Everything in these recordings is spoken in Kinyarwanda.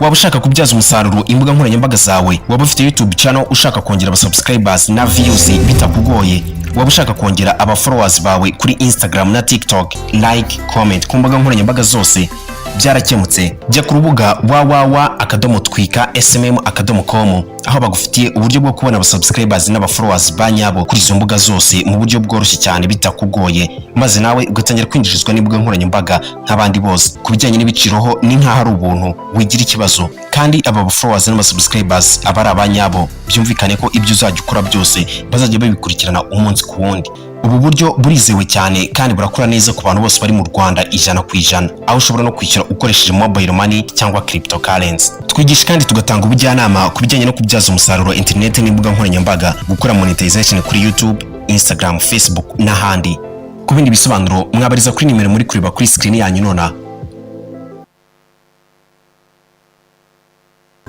Waba ushaka kubyaza umusaruro imbuga nkoranyambaga zawe? Waba ufite YouTube channel ushaka kongera aba subscribers na views bitakugoye? Waba ushaka kongera aba followers bawe kuri Instagram na TikTok, like, comment ku mbuga nkoranyambaga zose? Byarakemutse. Jya ku rubuga www.twikasmm.com, aho bagufitiye uburyo bwo kubona aba subscribers n'aba followers ba nyabo kuri izo mbuga zose mu buryo bworoshye cyane bitakugoye, maze nawe ugatangira kwinjirizwa n'imbuga nkoranyambaga nk'abandi bose. Ku bijyanye n'ibiciro ho ni nk'aho ari ubuntu, wigira ikibazo. Kandi aba followers n'aba subscribers aba ari abanyabo, byumvikane ko ibyo uzajya ukora byose bazajya babikurikirana umunsi ku wundi. Ubu buryo burizewe cyane kandi burakora neza ku bantu bose bari mu Rwanda 100%, aho ushobora no kwishyura ukoresheje mobile money cyangwa cryptocurrency. Twigisha kandi tugatanga ubujyanama ku bijyanye no kubyaza umusaruro internet n'imbuga nkoranyambaga, gukora monetization kuri YouTube, Instagram, Facebook n'ahandi. Ku bindi bisobanuro mwabariza kuri nimero muri kureba kuri screen yanyu nona.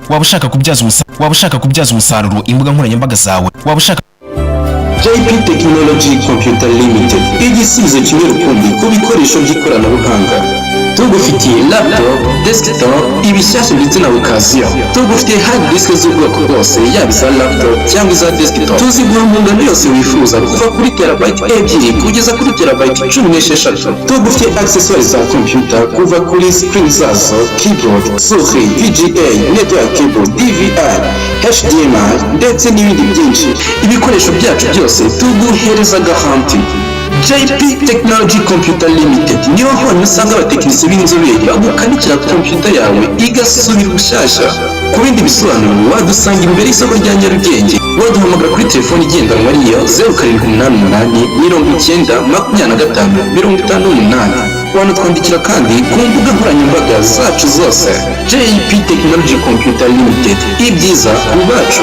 Waba ushaka kubyaza umusaruro imbuga nkoranyambaga zawe? Waba ushaka JP Technology Computer Limited, igisubizo kimwe rukumbi ku bikoresho by'ikoranabuhanga. Tugufitiye laptop, desktop, ibishyashya ndetse na occasion. Tugufitiye hard disk z'ubwoko bwose, yaba iza laptop cyangwa iza desktop. Tuziguha mu ngano yose wifuza, kuva kuri terabyte 2 kugeza kuri terabyte 16. Tugufitiye accessoires za computer, kuva kuri screen zazo, keyboard, souris, VGA, network cable, DVI, HDMI ndetse n'ibindi byinshi. Ibikoresho byacu byose tuguhereza garantie. JP Technology Computer Limited niho honyine usanga abatekinisiye b'inzobere bagukanikira computer yawe igasubira ubushyashya. Ku bindi bisobanuro wadusanga imbere y'isoko rya Nyarugenge, waduhamagara kuri telefoni igendanwa ariyo 0788 90 25 58. Wanatwandikira kandi ku mbuga nkoranyambaga zacu zose. JP Technology Computer Limited, ibyiza ku bacu.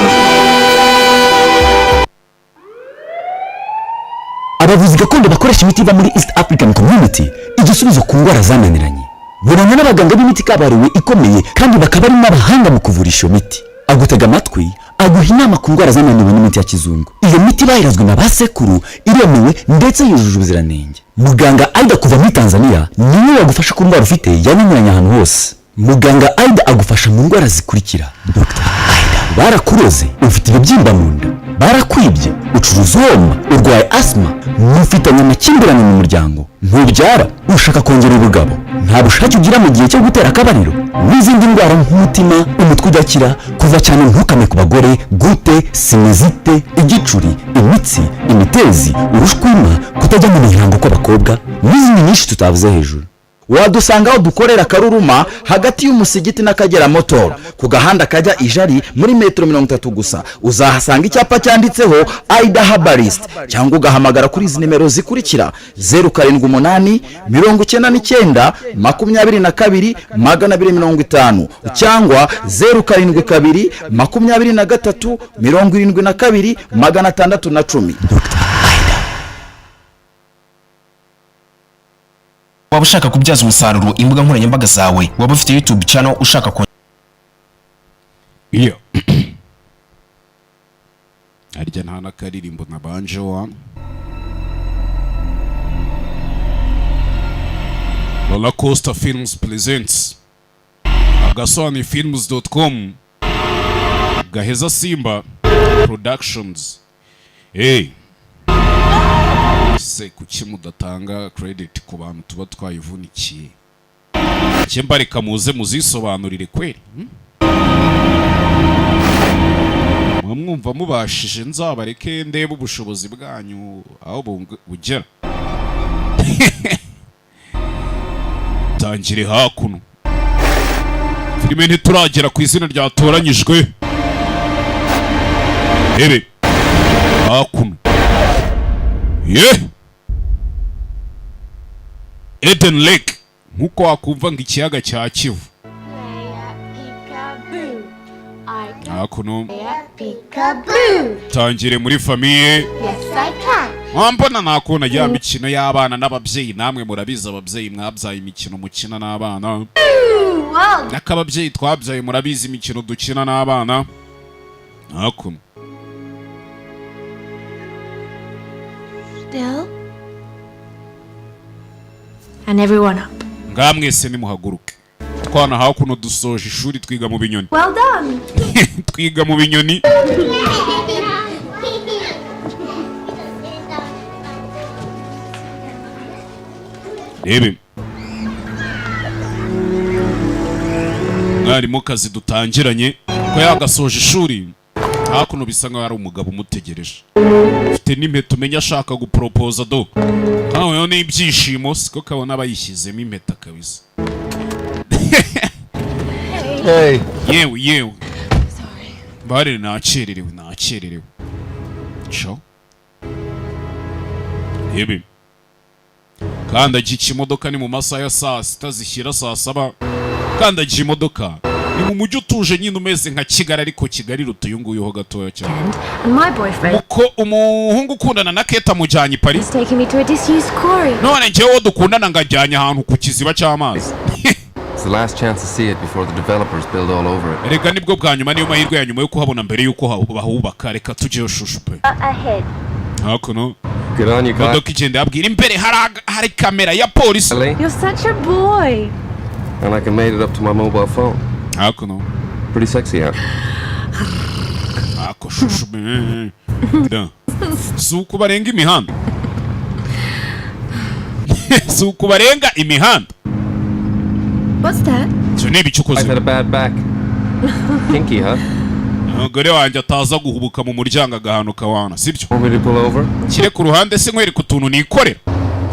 Abavuzi gakondo bakoresha imiti iva muri East African Community, igisubizo ku ndwara zananiranye. Burana n'abaganga b'imiti kabuhariwe ikomeye, kandi bakaba ari n'abahanga mu kuvurisha iyo miti. Agutega amatwi, aguha inama ku ndwara zananiwe n'imiti ya kizungu. Iyo miti bayirazwe na ba sekuru, iremewe ndetse yujuje ubuziranenge. Muganga Aida kuva muri Tanzania niwe wagufasha ku ndwara ufite yananiranye ahantu hose. Muganga Aida agufasha mu ndwara zikurikira: Dr Aida, barakuroze, ufite ibibyimba mu nda, barakwibye, ucuruza uhomba, urwaye asima, mufitanye amakimbirane mu muryango, ntubyara, ushaka kongera ubugabo, nta bushake ugira mu gihe cyo gutera akabariro, n'izindi ndwara nk'umutima, umutwe udakira, kuva cyane ntukame ku bagore, gute, sinusite, igicuri, imitsi, imitezi, urushwima, kutajya mu mihango kw'abakobwa n'izindi nyinshi tutavuze hejuru. Wadusanga aho dukorera Karuruma, hagati y'umusigiti n'Akagera Motor, ku gahanda kajya Ijari, muri metero 30 gusa uzahasanga icyapa cyanditseho Aida Herbalist, cyangwa ugahamagara kuri izi nimero zikurikira: 0789 92 250, cyangwa 072 23 72 610. Waba ushaka kubyaza umusaruro imbuga nkoranyambaga zawe? Waba ufite YouTube channel ushaka Iyo harya nta n'akaririmbo nabanje wa Roller Coaster Films presents Agasobanuye Films.com, Gaheza Simba Productions. Hey, se kuki mudatanga credit ku bantu tuba twayivunikiye? Njye mbareka muze muzisobanurire kweri, Muba mwumva mubashije, nzabareke ndebe ubushobozi bwanyu aho bugera. Tangire hakuno filime, ntituragera ku izina ryatoranyijwe. Ebe hakuno ye Eden Lake, nkuko wakumva ngo ikiyaga cya Kivu. Peekaboo. I can Hakuno play at peekaboo. tangire muri famille. Yes, I can. Mwambona nakubona ya mikino y'abana n'ababyeyi. Namwe murabizi, ababyeyi mwabyaye, imikino mukina n'abana. Well, N'akababyeyi twabyaye, murabizi imikino dukina n'abana hakuno. Still. And everyone up. Ngaha mwese nimuhaguruke. Twana hakuno dusoje ishuri, twiga mu binyoni. Well done. Twiga mu binyoni. Rebe mwarimukazi dutangiranye ko yagasoje ishuri. Hakuno bisa nkaho ari umugabo umutegereje, ufite n'impeta, umenya ashaka guporopoza. Do hano n'ibyishimo, siko kabona bayishyizemo impeta kabisa. Hey. Yewe yewe, barere, nakererewe, nakererewe. Sho yewe, kandagiye ikimodoka, ni mu masaha ya saa 6 zishyira saa 7. Kandagiye imodoka, ni mu mujyi utuje nyine, umeze nka Kigali, ariko Kigali iruta uyu nguyu ho gatoya cyane. And my boyfriend Ko umuhungu ukundana na Kate amujyanye i Paris. is taking me to a disused quarry. None njyewe uwo dukundana ngo ajyanye ahantu ku kiziba cy'amazi. It's the last chance to see it before the developers build all over it. Reka nibwo bwa nyuma, niyo mahirwe ya nyuma yo kuhabona mbere y'uko bahubaka. Reka tujyeyo, shushu pe. Ahead. Hakuno Good on you, Kyle. imodoka igenda yabwira imbere hari kamera ya polisi. You're such a boy. And I can made it up to my mobile phone. Hakuno. Pretty sexy, huh? Ako shushu be. Da. Si uku barenga imihanda, si uku barenga imihanda. What's that? Icyo ni ibiki ukoze? I've had a bad back. Kinky, huh? Umugore wanjye ataza guhubuka mu muryango agahanuka wana, sibyo? Want me to pull over? Kire ku ruhande se nkwereka utuntu nikorera.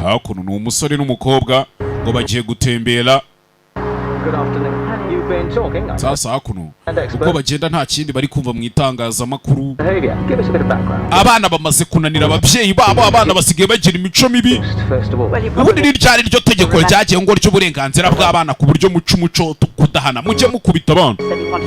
Hakuno ni umusore n'umukobwa ngo bagiye gutembera. Good afternoon. You've been talking. Sasa hakuno uko bagenda nta kindi bari kumva mu itangazamakuru. Behavior. Give us a bit of background. Abana bamaze kunanira ababyeyi babo, abana basigaye bagira imico mibi. First of all, Ubundi ni ryari ryo tegeko ryagiye ngo ry'uburenganzira bw'abana, ku buryo muca umuco kudahana, mujye mukubita abana?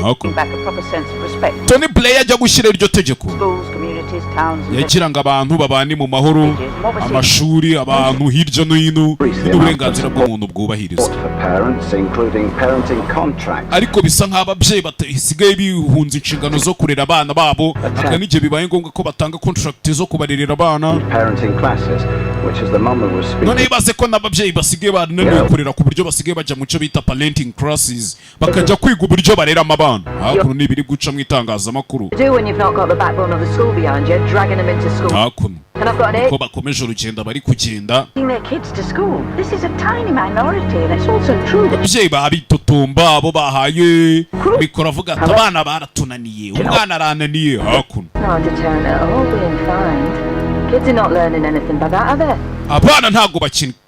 Hakuno Back a proper sense of respect. Tony Blair ajya gushyira iryo tegeko, Schools, communities, towns, and yagira ngo abantu babane mu mahoro, amashuri, abantu hirya no hino, n'uburenganzira bw'umuntu bwubahirizwa. For parents, including parenting contracts. Ariko bisa nk'aho ababyeyi basigaye bihunza inshingano zo kurera abana babo, hakaba n'igihe bibaye ngombwa ko batanga contract zo kubarerera abana. Parenting classes, which is the mum who was speaking. None ibaze ko n'ababyeyi basigaye bananiwe kurera, ku buryo basigaye bajya mu cyo bita parenting classes, bakajya kwiga uburyo bareramo abana. Hakuno ni ibiri guca mu itangazamakuru. Do when you've not got the backbone of the school behind you, dragging them into school. Hakuno And I've got an uko bakomeje urugendo, bari kugenda. Taking their kids to school. This is a tiny minority, and it's also true that Ababyeyi babitotomba, abo bahaye mikoro avuga ati abana baratunaniye, umwana arananiye. Hakuno not a deterrent at all being fined. Kids are not learning anything by that, are they? Abana ntabwo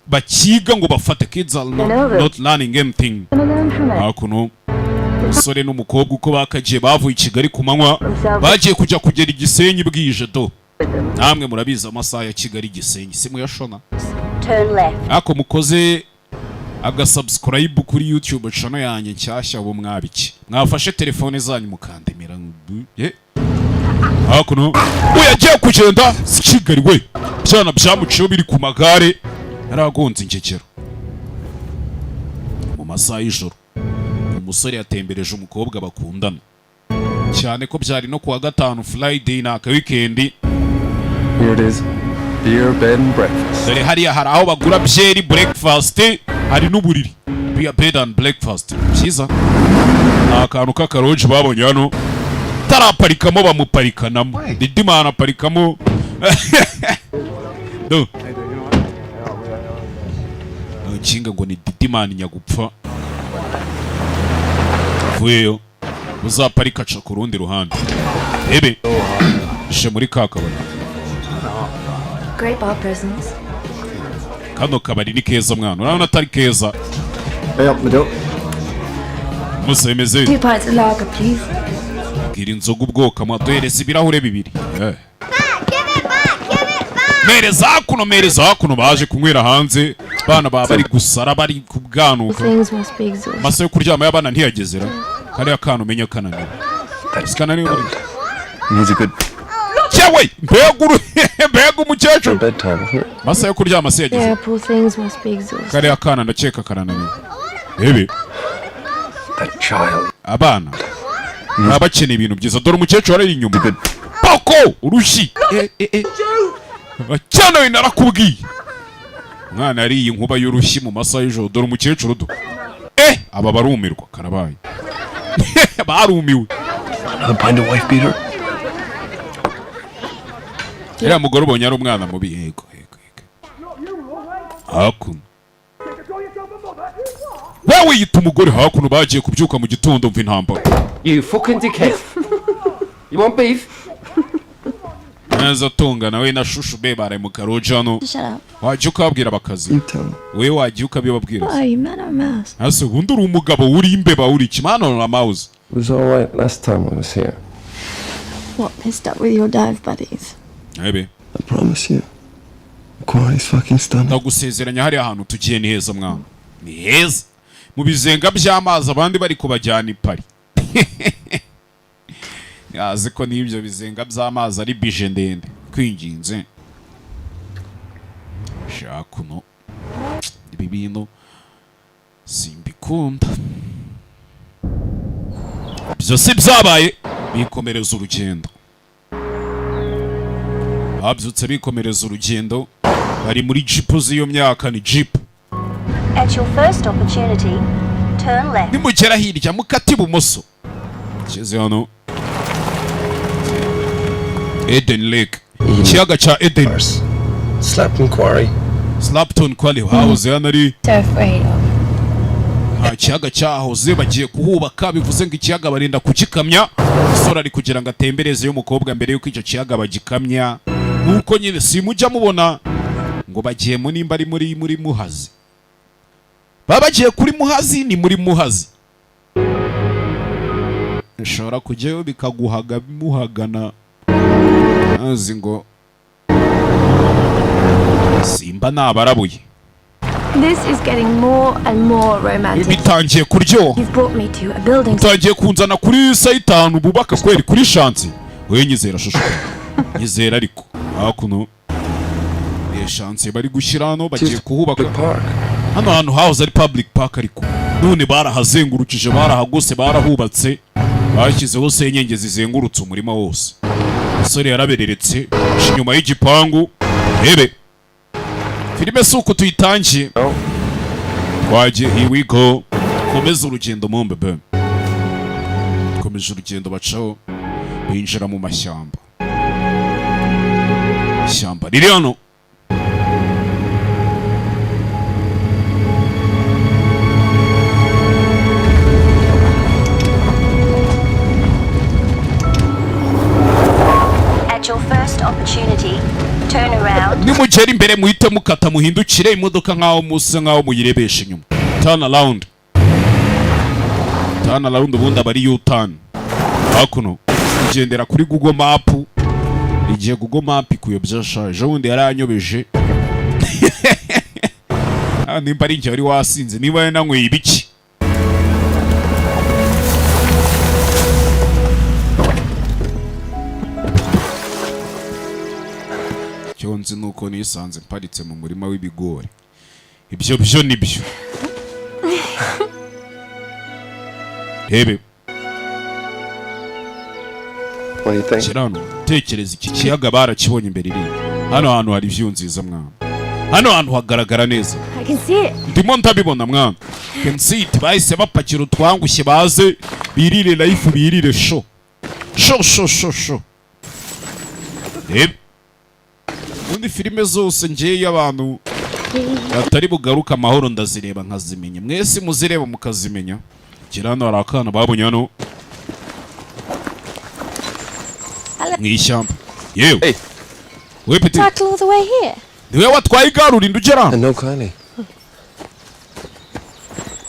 bakiga ngo bafate. Kids are not learning anything. Gonna learn from it. Hakuno umusore n'umukobwa uko bakagiye, bavuye i Kigali ku manywa, bagiye kujya kugera i Gisenyi bwije. Do namwe murabizi amasaha ya Kigali Gisenyi si muyashona. Turn left. Ariko mukoze agasubscribe kuri YouTube channel yanjye nshyashya. Ubu mwabiki mwafashe telefone zanyu mukandemera ye. Hakuno we yagiye kugenda si Kigali we, byana byamuciyeho biri ku magare, yaragonze ingegero. Mu masaha y'ijoro umusore yatembereje umukobwa bakundana cyane, ko byari no kuwa gatanu, Friday, ni aka weekend. Here it is. Beer, bed, and breakfast. Dore hariya hari aho bagura byeri, breakfast, hari n'uburiri, beer, bed and breakfast. Byiza ni akantu k'akaroji babonye hano, taraparikamo, bamuparikanamo, Didimana aparikamo. Do nkinga ngo ni Didimani nyagupfa avuyeyo, uzaparika aca ku rundi ruhande. Ebe je muri ka kabari. Great bar presents. Kano kabari ni keza mwana, urabona atari keza? Musa, bimeze Two pints of lager, please. Bwira inzoga ubwoko, amuduhereza ibirahure bibiri. Mereza hakuno, mereza hakuno. Baje kunywera hanze, bana baba bari gusara, bari kubwanuka. Things must be exhausted. Amasaha yo kuryama y'abana ntiyagezera. Kariya kana umenya kananiwe, sikananiwe buriya. Needs a good Cyewe, mbega umukecuru! Bedtime, isn't it? Amasaha yo kuryama se yageze? Yeah, poor things must be exhausted. Kariya kana ndakeka karananiwe, ebe. That child. Abana baba bakeneye ibintu byiza. Dore umukecuru ari inyuma, poko urushyi. Eh, eh, eh. Cyane we, narakubwiye, umwana yariye inkuba y'urushyi mu masaha y'ijoro. Dore umukecuru, do Aba barumirwa, karabaye, barumiwe. Another pint of wife beater. Uriya mugore ubonye ari umwana mubi. Yego, hakuno wowe yita umugore. Hakuno bagiye kubyuka mu gitondo, mva intambara. You fucking dickhead. You want beef? Neza atungana we na shushu be baraye mu karoji hano. Shut up. Wajya ukababwira bakazi, we wajya ukabibabwira. What are you, man or mouse? Ese ubundi uri umugabo, uri imbeba, uri ikimano na mouse? It was alright last time I was here. What, pissed up with your dive buddies? Ebe. I promise you. The quarry's fucking stunning. Ndagusezeranya, hariya hantu tugiye ni heza mwana, ni heza mu bizenga by'amazi, abandi bari kubajyana i Paris. Yazi ko n'ibyo bizenga by'amazi ari bije ndende. Kwinginze shakuno, ibi bintu simbikunda. Byose byabaye, bikomereza urugendo. Babyutse bikomereza urugendo, bari muri jipu z'iyo myaka, ni jipu. At your first opportunity, turn left. Nimugera hirya mukate ibumoso. Kigeze hano, Eden Lake, ikiyaga cya Eden. Slapton Quarry. Slapton Quarry hahoze hano ari So afraid of. Nta kiyaga cyahoze, bagiye kuhubaka, bivuze ngo ikiyaga barinda kugikamya. Umusore ari kugira ngo atembereze y'umukobwa mbere y'uko icyo kiyaga bagikamya, nk'uko nyine simujya mubona ngo bagiye mu nimba ari muri Muhazi, baba bagiye kuri Muhazi, ni muri Muhazi ushobora kujyayo bikaguhaga muhagana azi ngo simba nabarabuye. This is getting more and more romantic. Bitangiye kuryoha. You've brought me to a building. Utangiye kunzana kuri sayitanu bubaka kweri kuri chantier. We nyizera shusho, nyizera. Ariko hakuno iyo chantier bari gushyira hano, bagiye kuhubaka. Hano hantu hahoze ari public park, ariko none barahazengurukije, barahagose, barahubatse, bashyizeho senyenge zizengurutse umurima wose. Umusore yarabereretse aca inyuma y'igipangu. Rebe filime, si uko tuyitangiye, twagiye. Here we go, komeza urugendo mumbebe. Komeje urugendo, bacaho binjira mu mashyamba. Ishyamba riri hano. At your first opportunity, turn around. Nimugera imbere muhite mukata, muhindukire imodoka nk'aho musa nk'aho muyirebesha inyuma. Turn around, turn around, ubundi aba ari U-turn. Hakuno kugendera kuri Google Map, igihe Google Map ikuyobya sha, ejo bundi yaranyobeje. Ah, nimba ari njye wari wasinze, niba yananyweye ibiki. Icyo nzi ni uko nisanze mparitse mu murima w'ibigori. Ibyo byo ni byo rebe. What do you think? Shyira hano, tekereza, iki kiyaga barakibonye imbere iriya. Hano hantu hari view nziza mwana, hano hantu hagaragara neza. I can see it. Ndimo ndabibona mwana, can see it. Bahise bapakira utwangushye, baze birire life, birire show show show show show. Rebe ubundi filime zose ngiye abantu batari bugaruke amahoro, ndazireba nkazimenya. Mwese muzireba mukazimenya. Kira hano hari akana babonye hano mu ishyamba. Yewe we petit. Cycle all the way here. Niwe watwaye igare urinda ugera hano? No, Kylie.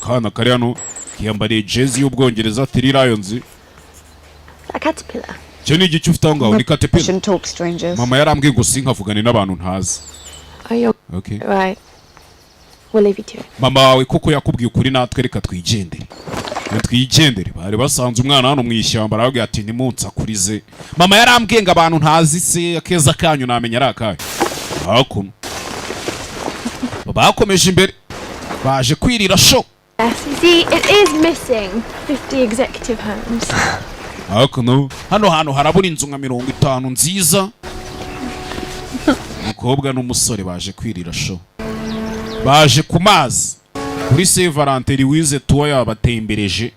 Kana kari hano kiyambariye jezi y'Ubwongereza, Three Lions. A caterpillar. Icyo ni igice ufite aho ngaho ni caterpillar. Shouldn't talk to strangers. Mama yarambwiye ngo sinkavugane n'abantu ntazi. Oh, you're Okay. right. We'll leave you to it. Mama wawe koko yakubwiye ukuri, natwe reka twigendere. Reka twigendere. Bari basanze umwana hano mu ishyamba, arababwira ati nimunsakurize, mama yarambwiye ngo abantu ntazi se akeza kanyu namenya ari akahe. Hakuno bakomeje imbere, baje kwirira show. Yes, you see, it is missing 50 executive homes. Hakuno hano hantu harabura inzu nka 50 nziza. Umukobwa n'umusore baje kwirira show, baje ku mazi. Kuri Saint Valentin wize tuwa yabatembereje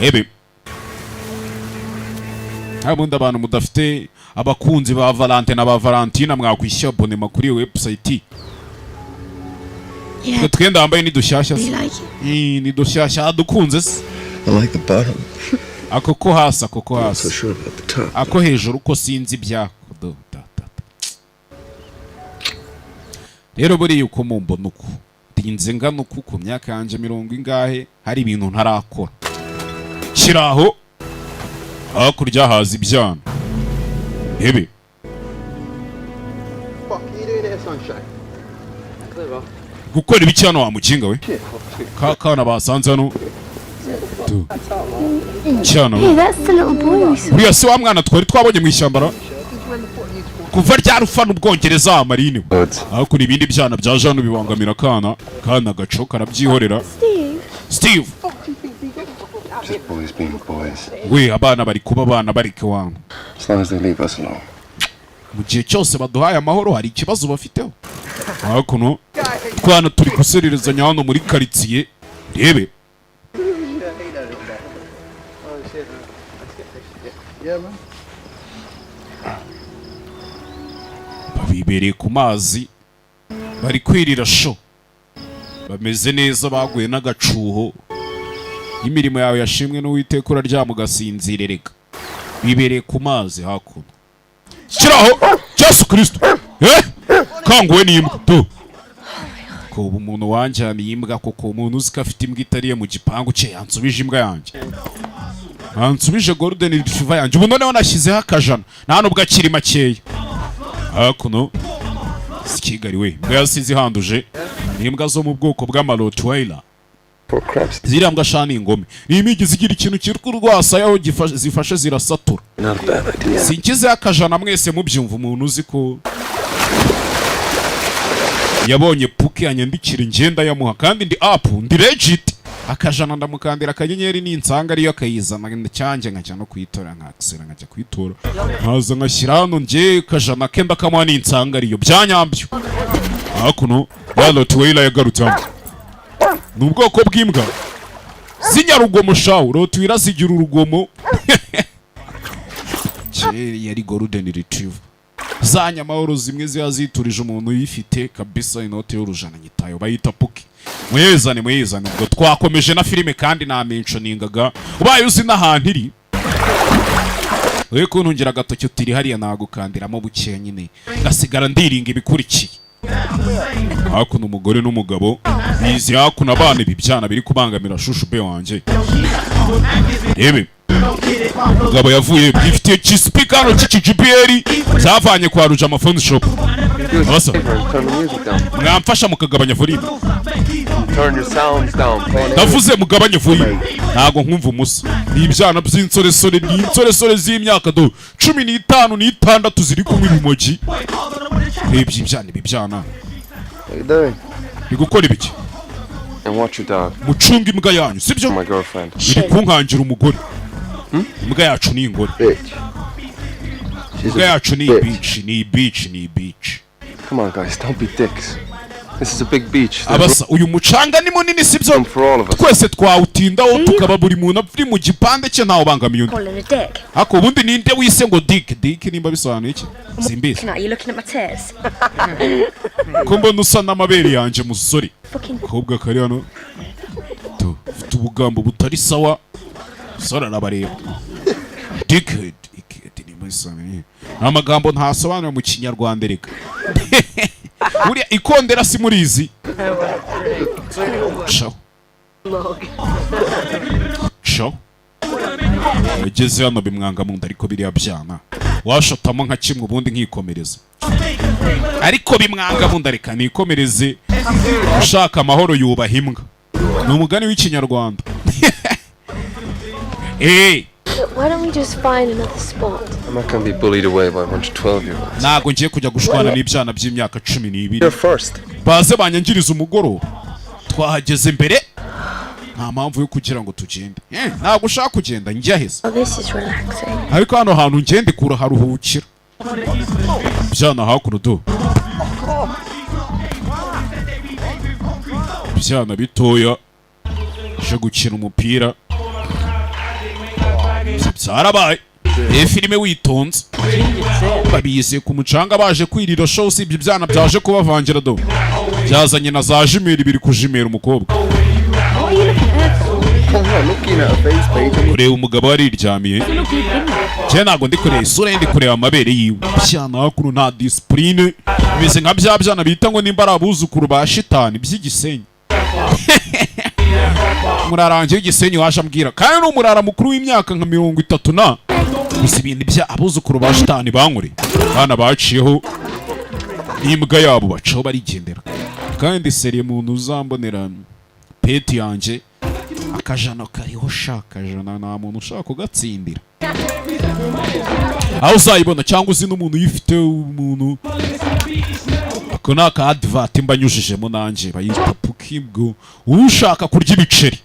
ebe. Nta abantu mudafite abakunzi ba Valentin na ba Valentina, mwakwishyura abonnement kuri iyo website. Yeah. Twe twenda wambaye ni dushyashya se? You like it? Ni dushyashya dukunze se? I like the bottom. Ako ko hasi, ako ko Not hasi. so sure about the top. Ako hejuru ko sinzi ibyako do da da da. Rero buriya uko mumbona, uku ndinze ngana uku, ku myaka yanjye mirongo ingahe, hari ibintu ntarakora. Shyiraho hakurya haza ibyana ebe. Fuck are you doing here, sunshine? Gukora ibiki hano wa mukinga we? Ka kana basanze hano tu cyana. Hey, that's the little boy we saw. Uriya si wa mwana twari twabonye mu ishyamba ra? Kuva ryari ufana Ubwongereza, Marine we? Hakuno ibindi byana byaje hano bibangamira akana. Kana gaco karabyihorera. Steve. Steve. Just boys being boys. We, abana bari kuba abana, bareke wangu. As long as they leave us alone. Mu gihe cyose baduhaye amahoro, hari ikibazo bafiteho? Hakuno twana turi gusererezanya hano muri karitsiye, rebe. Yeah, man. Bibereye ku mazi, bari kwirira sho, bameze neza, baguye n'agacuho. Imirimo yawe yashimwe n'Uwiteka, uraryama ugasinzira. Reka bibereye ku mazi hakuno. Shyiraho Yesu Kirisito, eh, kanguwe n'imbwa tu. Ko ubu umuntu wanjyaniye imbwa koko, umuntu uzi ko afite imbwa itariye mu gipangu cye, yansubije imbwa yanjye, yansubije golden retriever yanjye. Ubu noneho nashyizeho akajana, nta nubwo akiri makeya. Hakuno si Kigali we, imbwa yasize ihanduje. Ni imbwa zo mu bwoko bw'ama Rottweiler. Ziriya mbwa sha ni ingome, ni imigi zigira ikintu cyitwa urwasaya, aho zifashe zirasatura. Not a bad idea. Sinkizeho akajana, mwese mubyumva. Umuntu uzi ko yabonye puke yanyandikira, ingenda yamuha, kandi ndi app, ndi legit. Akajana ndamukandira akanyenyeri, ninsanga ariyo akayizana cyanjye, nkajya no kuyitora, nkakisera, nkajya kuyitora, nkaza nkashyira hano. Njye kajana ke ndakamuha ninsanga ariyo byanyambyo. Hakuno ya Rottweiler yagarutse hano, ni ubwoko bw'imbwa z'inyarugomo shawu. Rottweiler zigira urugomo. Kera yari golden retriever za nyamahoro, zimwe ziba ziturije. Umuntu uyifite kabisa, inote y'urujana nyitayo, bayita Puki. Muyizane, muyizane. Ubwo twakomeje na filime, kandi namentioningaga ubaye uzi n'ahantu iri, uri kuntungira agatoki utiri hariya, nagukandiramo bukeya nyine, ngasigara ndiringa ibikurikiye. Hakuno umugore n'umugabo bizi hakuno abana, ibi byana biri kubangamira shushu be wanjye. Rebe, umugabo yavuye byifitiye gispeaker hano cy'iki JBL cyavanye kwa Rujama Phone Shop. Abasa Turn the music down. mwamfasha mukagabanya volume. Turn your sounds down. Play Ndavuze mugabanye volume, ntago nkumva umusa. Ni ibyana by'insoresore, ni insoresore z'imyaka do 15 n'itandatu ziri kunywa ibimogi. Rebye ibyana, ibi byana. What you doing? Uri gukora ibiki? And watch your dog. Mucunga imbwa yanyu, sibyo? My girlfriend. Iri kunkangira umugore. Imbwa yacu ni ingore. Bitch. Imbwa yacu ni ibici, ni ibici, ni ibici. Come on, guys, don't be dicks. This is a big beach. There's Abasa, uyu mucanga ni munini, sibyo? room for all of us. Twese twawutindaho, tukaba buri muntu ari mu gipande cye, ntawe ubangamiye undi. Calling a dick. Ariko ubundi ninde wise ngo dick? Dick nimba bisobanuye iki, simbizi. Looking at you, looking at my tits. Ko mbona usa n'amabere yanjye, musore? Fucking Kobwa kari hano tu ufite ubugambo butari sawa, musore arabareba. Dickhead, dickhead nimba bisobanuye, ni amagambo ntasobanura mu Kinyarwanda. Reka buriya ikondera si murizi. Caho caho, yageze hano bimwanga mu nda. Ariko biriya byana washotamo nka kimwe, ubundi nkikomereza, ariko bimwanga mu nda. Reka nikomereze. Ushaka amahoro yubaha imbwa, ni umugani w'Ikinyarwanda. Eh. Look, why don't we just find another spot? I'm not gonna be bullied away by a bunch of 12 year olds. Ntabwo ngiye kujya gushwana n'ibyana by'imyaka 12. You're first. Baze banyangiriza umugoroba. Twahageze mbere, nta mpamvu yo kugira ngo tugende. Ntabwo ushaka kugenda, njya heza. Oh, this is relaxing. Ariko hano hantu ngende kuraharuhukira. Byana hakuno do. Ibyana bitoya je gukina umupira. Ibyo byarabaye. Iyi filime witonze, babize ku mucanga baje kwirira show. Usibye ibyana byaje kubavangira, do byazanye na za jimeri, biri kujimera umukobwa. What are you looking at her for? I'm not looking at her face page. Kureba umugabo wariryamiye. Njye ntabwo ndi kureba isura ye, ndi kureba amabere yiwe. Byana hakuno nta discipline, bimeze nka bya byana bita ngo nimba ari abuzukuru ba shitani by'igisenyi. Umurara wanjye w'igisenyi waje ambwira, kandi ni umurara mukuru w'imyaka nka 30 na gusa, ibintu bya abuzukuru ba shitani bankoreye. Abana baciyeho n'imbwa yabo, bacaho barigendera. Kandi seriye, muntu uzambonera peti yanjye, akajana kariho sha, akajana nta muntu ushaka kugatsindira. Aho uzayibona cyangwa uzi n'umuntu uyifite, umuntu ako ni aka advert mba nyujijemo nanjye, bayita Pukibwo. Ushaka kurya ibiceri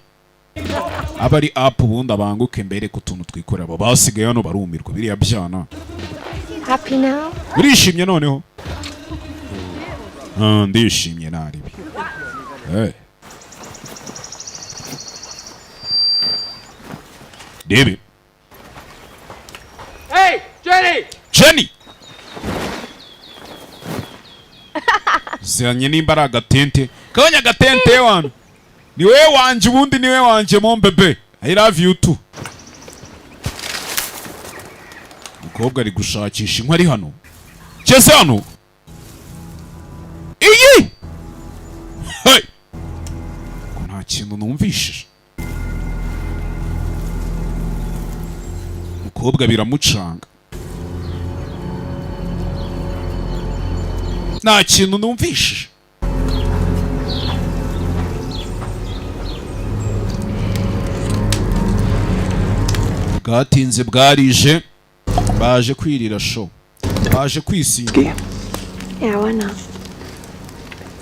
aba ari app, ubundi abanguke mbere ku tuntu twikorera. Abo basigaye hano barumirwa, biriya byana. Happy now? Urishimye noneho? Ah, ndishimye naribi. Hey. Rebe. Hey, Jenny! Jenny zanye nimba ari agatente kabonye, agatente wana ni wowe wanje, ubundi ni wowe wanje. Mon bébé, I love you too. Umukobwa ari gushakisha inkwi, ari hano geze hano iyi. Hey! Ko nta kintu numvishije? Umukobwa biramucanga, nta kintu numvishije. Bwatinze bwarije, baje kwirira show, baje kwisiga. Yeah, why not?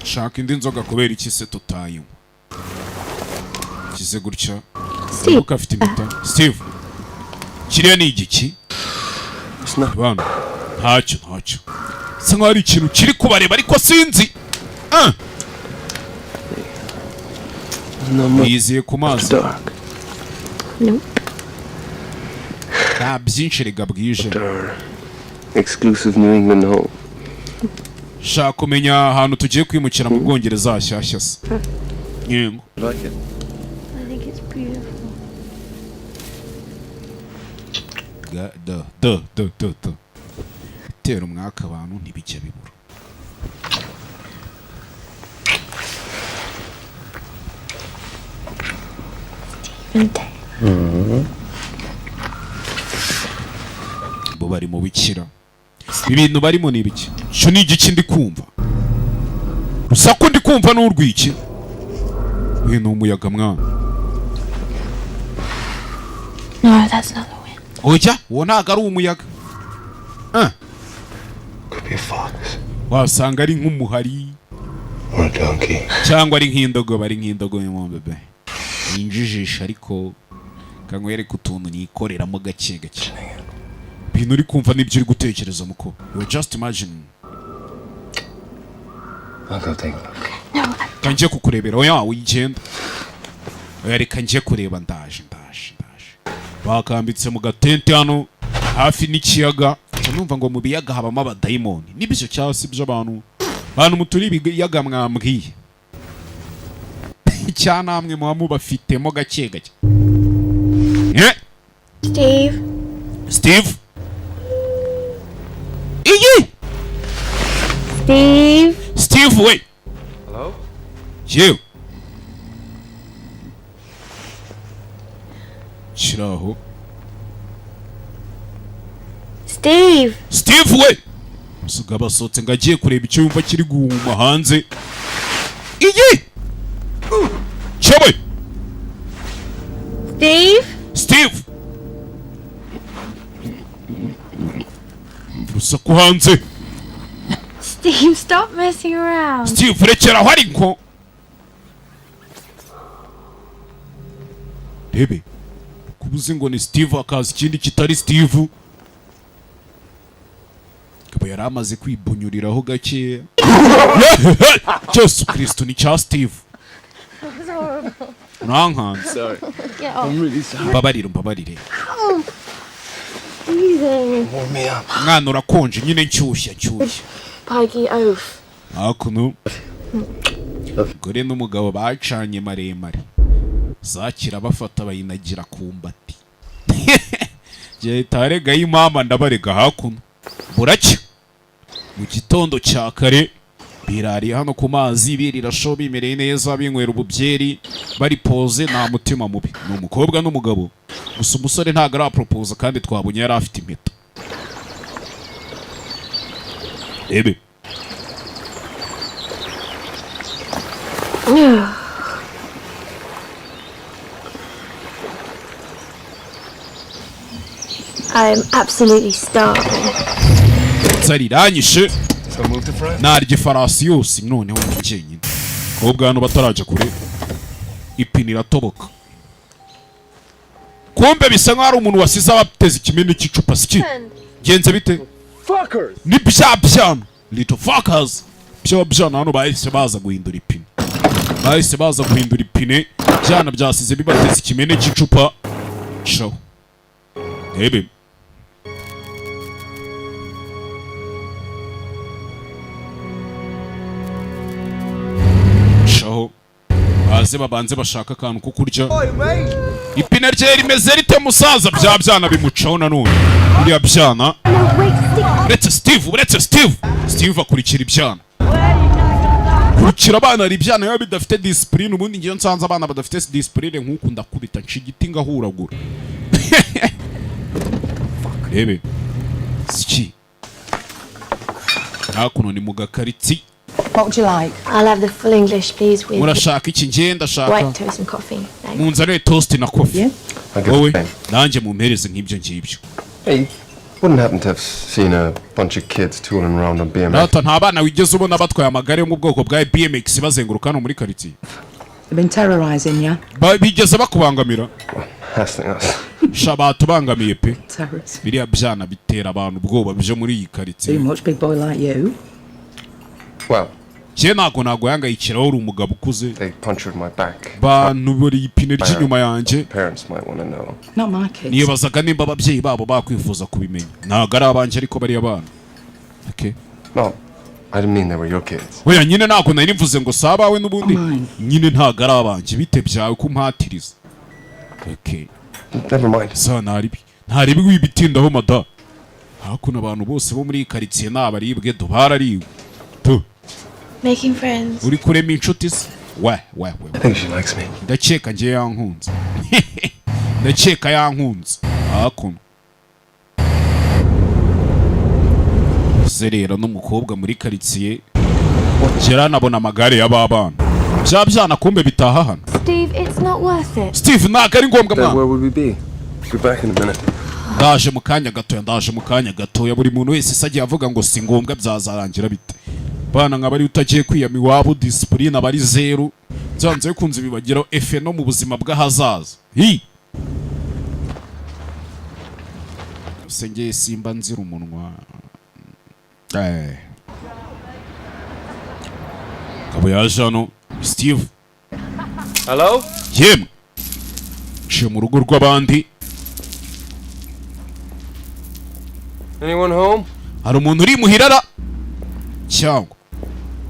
Shaka indi nzoga. Kubera iki se tutayinywa? Kize gutya. Steve. Luka afite impeta. Steve, kiriya ni igiki bana? Ntacyo, ntacyo. Bisa nkaho ari ikintu kiri kubareba, ariko sinzi. Ah! Yiziye ku mazi. Nope. Nta byinshi rega, bwije. Exclusive New England home. Shaka kumenya ahantu tugiye kwimukira mu Bwongereza hashyashya se? Yego. Like it. I think it's beautiful. Ga da da da da da tera umwaka, abantu ntibijya bibura. Stephen Taylor. Bo bari mu bikira, ibintu barimo ni ibiki? Icyo ni igiki ndi kumva? Rusaku ndi kumva ni urw'iki? Uyu ni umuyaga mwana. No, that's not the wind. Oya, uwo ntabwo ari umuyaga. Ah. Could be a fox Wasanga ari nk'umuhari or a donkey. cyangwa ari nk'indogobe, ari nk'indogobe mu bebe ninjijisha, ariko kanywereke utuntu nikoreramo gake gake. Ibintu uri kumva n'ibyo uri gutekereza muko, you just imagine. I'll go take a look. Reka njye kukurebera. Oya, wigenda. Oya, reka njye kureba. Ndaje, ndaje, ndaje. Bakambitse mu gatente hano hafi n'ikiyaga. Nca numva ngo mu biyaga habamo abadayimoni, nibyo cyangwa si ibyo? Bantu muturi ibiyaga mwambwiye cya namwe muba mubafitemo gake gake. Eh, Steve. Steve, iyi. Steve. Steve we. Hello? Yewe, kiraho. Steve. Steve we! Musuga basohotse ngo agiye kureba icyo yumva kiri guhuma hanze. Iyi cyewe. Steve. Steve, urusaku hanze. Steve, stop messing around. Steve, rekera aho. Ariko rebe kuba uzi ngo ni Steve, hakaza ikindi kitari Steve. Akaba yari amaze kwibunyuriraho gakeya. Yesu Kristo, ni cya Steve. Urankanze. Sorry. Get off. I'm really sorry. Mbabarire, mbabarire. Oh, freezing. Warm me up. Mwana, urakonje nyine, nshyushya, nshyushya. Pikey oaf. Hakuno umugore n'umugabo bacanye maremare, zakira bafata bayinagira ku mbati. Gihita arega y'imama, ndabarega. Hakuno buracya mu gitondo cya kare, birariye hano ku mazi, birira show, bimereye neza, binywera ububyeri, bari poze, nta mutima mubi. Ni umukobwa n'umugabo gusa, umusore ntabwo araporopoza kandi twabonye yari afite impeta. Rebe. I'm absolutely starving. Inzara iranyishe. So move to France. Narya ifarasi yose noneho ndi jyenyine. Abakobwa hano batarajya kure, ipine iratoboka. Kumbe bisa nkaho ari umuntu wasize abateze ikimene cy'icupa. Siki genze bite? Fuckers! Ni bya byana, little fuckers, bya byana hano bahise baza guhindura ipine, bahise baza guhindura ipine. Byana byasize bibateze ikimene cy'icupa. Shaho rebe. Shaho baze babanze bashaka akantu ko kurya. Ipine rye rimeze rite, musaza? Bya byana bimucaho nanone, biriya byana. No, wait, Steve. Uretse Steve, uretse Steve. Steve akurikira ibyana, kurikira abana. Hari ibyana biba bidafite discipline. Ubundi ngiyo nsanze abana badafite discipline nk'uku, ndakubita, nca igiti ngahuragura. Rebe siki hakuno ni mu gakaritsi. What would you like? I'll have the full English, please, with Murashaka iki? Ngiye ndashaka white toast and coffee. Thanks. Munzanire toast na coffee. I'll get Wowe? the same. Nanjye mumpereze nk'ibyo ngibyo. Hey, wouldn't happen to have seen a bunch of kids tooling around on BMX? Data, nta bana wigeze ubona batwaye amagare yo mu bwoko bwa BMX bazenguruka hano muri karitsiye? They've been terrorising you. Bigeze bakubangamira? Hassling us. Sha, batubangamiye pe. Terrorists. Biriya byana bitera abantu ubwoba byo muri iyi karitsiye. Too much, big boy like you. Well, Njye ntabwo naguhangayikira, uri umugabo ukuze. they punctured my back. Bantu buri ipine ry'inyuma yanjye. Parents might want to know. Not my kids. Nibazaga nimba ababyeyi babo bakwifuza kubimenya. Ntabwo ari abanjye, ariko bariya bana, okay. No, I didn't mean they were your kids. Oya nyine, ntabwo nari mvuze ngo si abawe n'ubundi nyine, ntabwo ari abanjye. Bite byawe kumpatiriza? Okay. Never mind. Sa ntaribi, ntaribi, wibitindaho mada. Hakuno abantu bose bo muri iyi karitsiye ni abaribwe do, barariwe tu. Making friends. Uri kurema inshuti se? We we we! I think she likes me. Ndakeka ngiye yankunze, ndakeka yankunze. Hakuno zerera n'umukobwa muri karitsiye, anabona amagare y'aba bana, bya byana kumbe bitaha hano. Steve, it's not worth it. Steve, ntabwo ari ngombwa Then mwana. where would we be? Be back in a minute. Ndaje mu kanya gatoya, ndaje mu kanya gatoya. Buri muntu wese se agiye avuga ngo si ngombwa, byazarangira bite? Bana nka bari utagiye kwiyama iwabo, discipline aba ari zeru, byanze bikunze bibagiraho effet no mu buzima bw'ahazaza. Hi se ngiye simba nzira umunwa. Kabo yaje hano, Steve. Hello? Yemwe, nciye mu rugo rw'abandi. Anyone home? Hari umuntu uri muhirara cyangwa?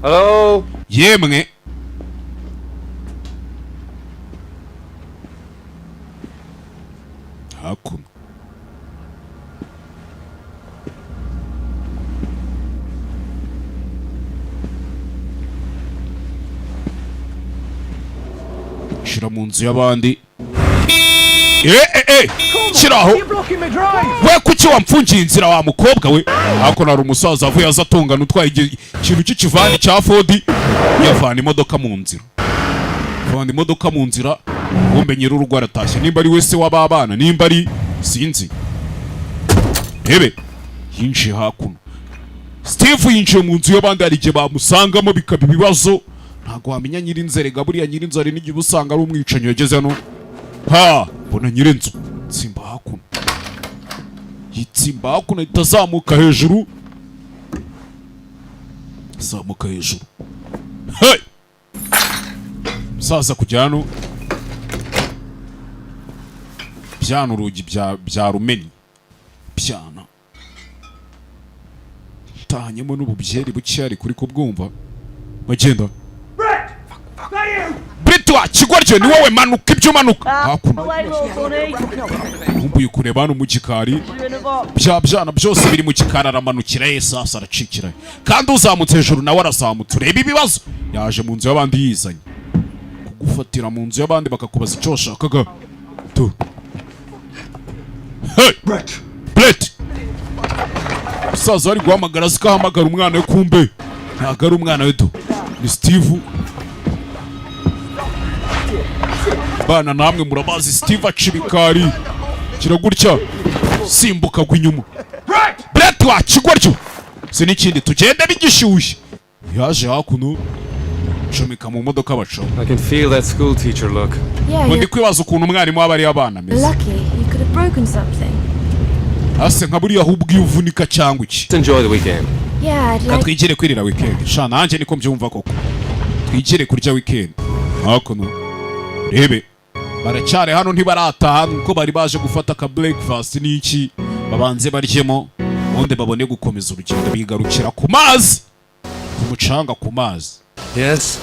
Hello? Yemwe, hakuno shira mu nzu y'abandi. Eh, eh, eh, shyiraho. You're blocking my drive! We, kuki wamfungiye inzira wa mukobwa we? Hakuno hari umusaza avuye aza atungana, utwaye ikintu cy'ikivani cya Ford, yavana imodoka mu nzira, avana imodoka mu nzira. Kumbe nyir'urugo aratashye, nimba ari we se w'ababana, nimba ari sinzi. Rebe, yinjiye hakuno. Steve yinjiye mu nzu y'abandi, hari igihe bamusangamo bikaba ibibazo. Ntabwo wamenya nyir'inzu erega, buriya nyir'inzu hari n'igihe uba usanga ari umwicanyi. Yageze hano, ha mbona nyir'inzu, tsimba hakuno, yitsimba hakuno, ahita azamuka hejuru, azamuka hejuru. Hey! Musaza kujya hano. Byana urugi byarumennye. Byana tahanyemo n'ububyeri buke, ariko uri kubwumva bagenda. Brett wa kigoryo, ni wowe, manuka ibyo umanuka hakuno. Nkumbuye kureba hano mu gikari, bya byana byose biri mu gikari. Aramanukira ye sasa, aracikira, kandi uzamutse hejuru nawe arazamutse. Ureba ibibazo yaje mu nzu y'abandi yizanye kugufatira mu nzu y'abandi bakakubaza icyo washakaga tu. Hey! Brett! Umusaza ari guhamagara azi ko ahamagara umwana we, kumbe ntabwo ari umwana we do, ni Steve. Bana namwe murabazi, Steve aca ibikari kiragutya, simbuka gwa inyuma. Brett wa kigoryo, si n'ikindi, tugende bigishyushye. Yaje hakuno, comeka mu modoka bacaho. I can feel that school teacher look. Yeah, Ngo ndi you're kwibaza ukuntu umwarimu waba ari abana ameze. lucky. You could have broken something. Ase nka buriya ahubwo iyo uvunika cyangwa iki. Enjoy the weekend. Yeah, I'd Ka like. twigire kwirira weekend sha, nanjye niko mbyumva koko, twigire kurya weekend. Hakuno rebe, baracyari hano, ntibarataha nuko bari baje gufata ka breakfast n'iki, babanze baryemo ubundi babone gukomeza urugendo. Bigarukira ku mazi, ku mucanga, ku mazi. Yes?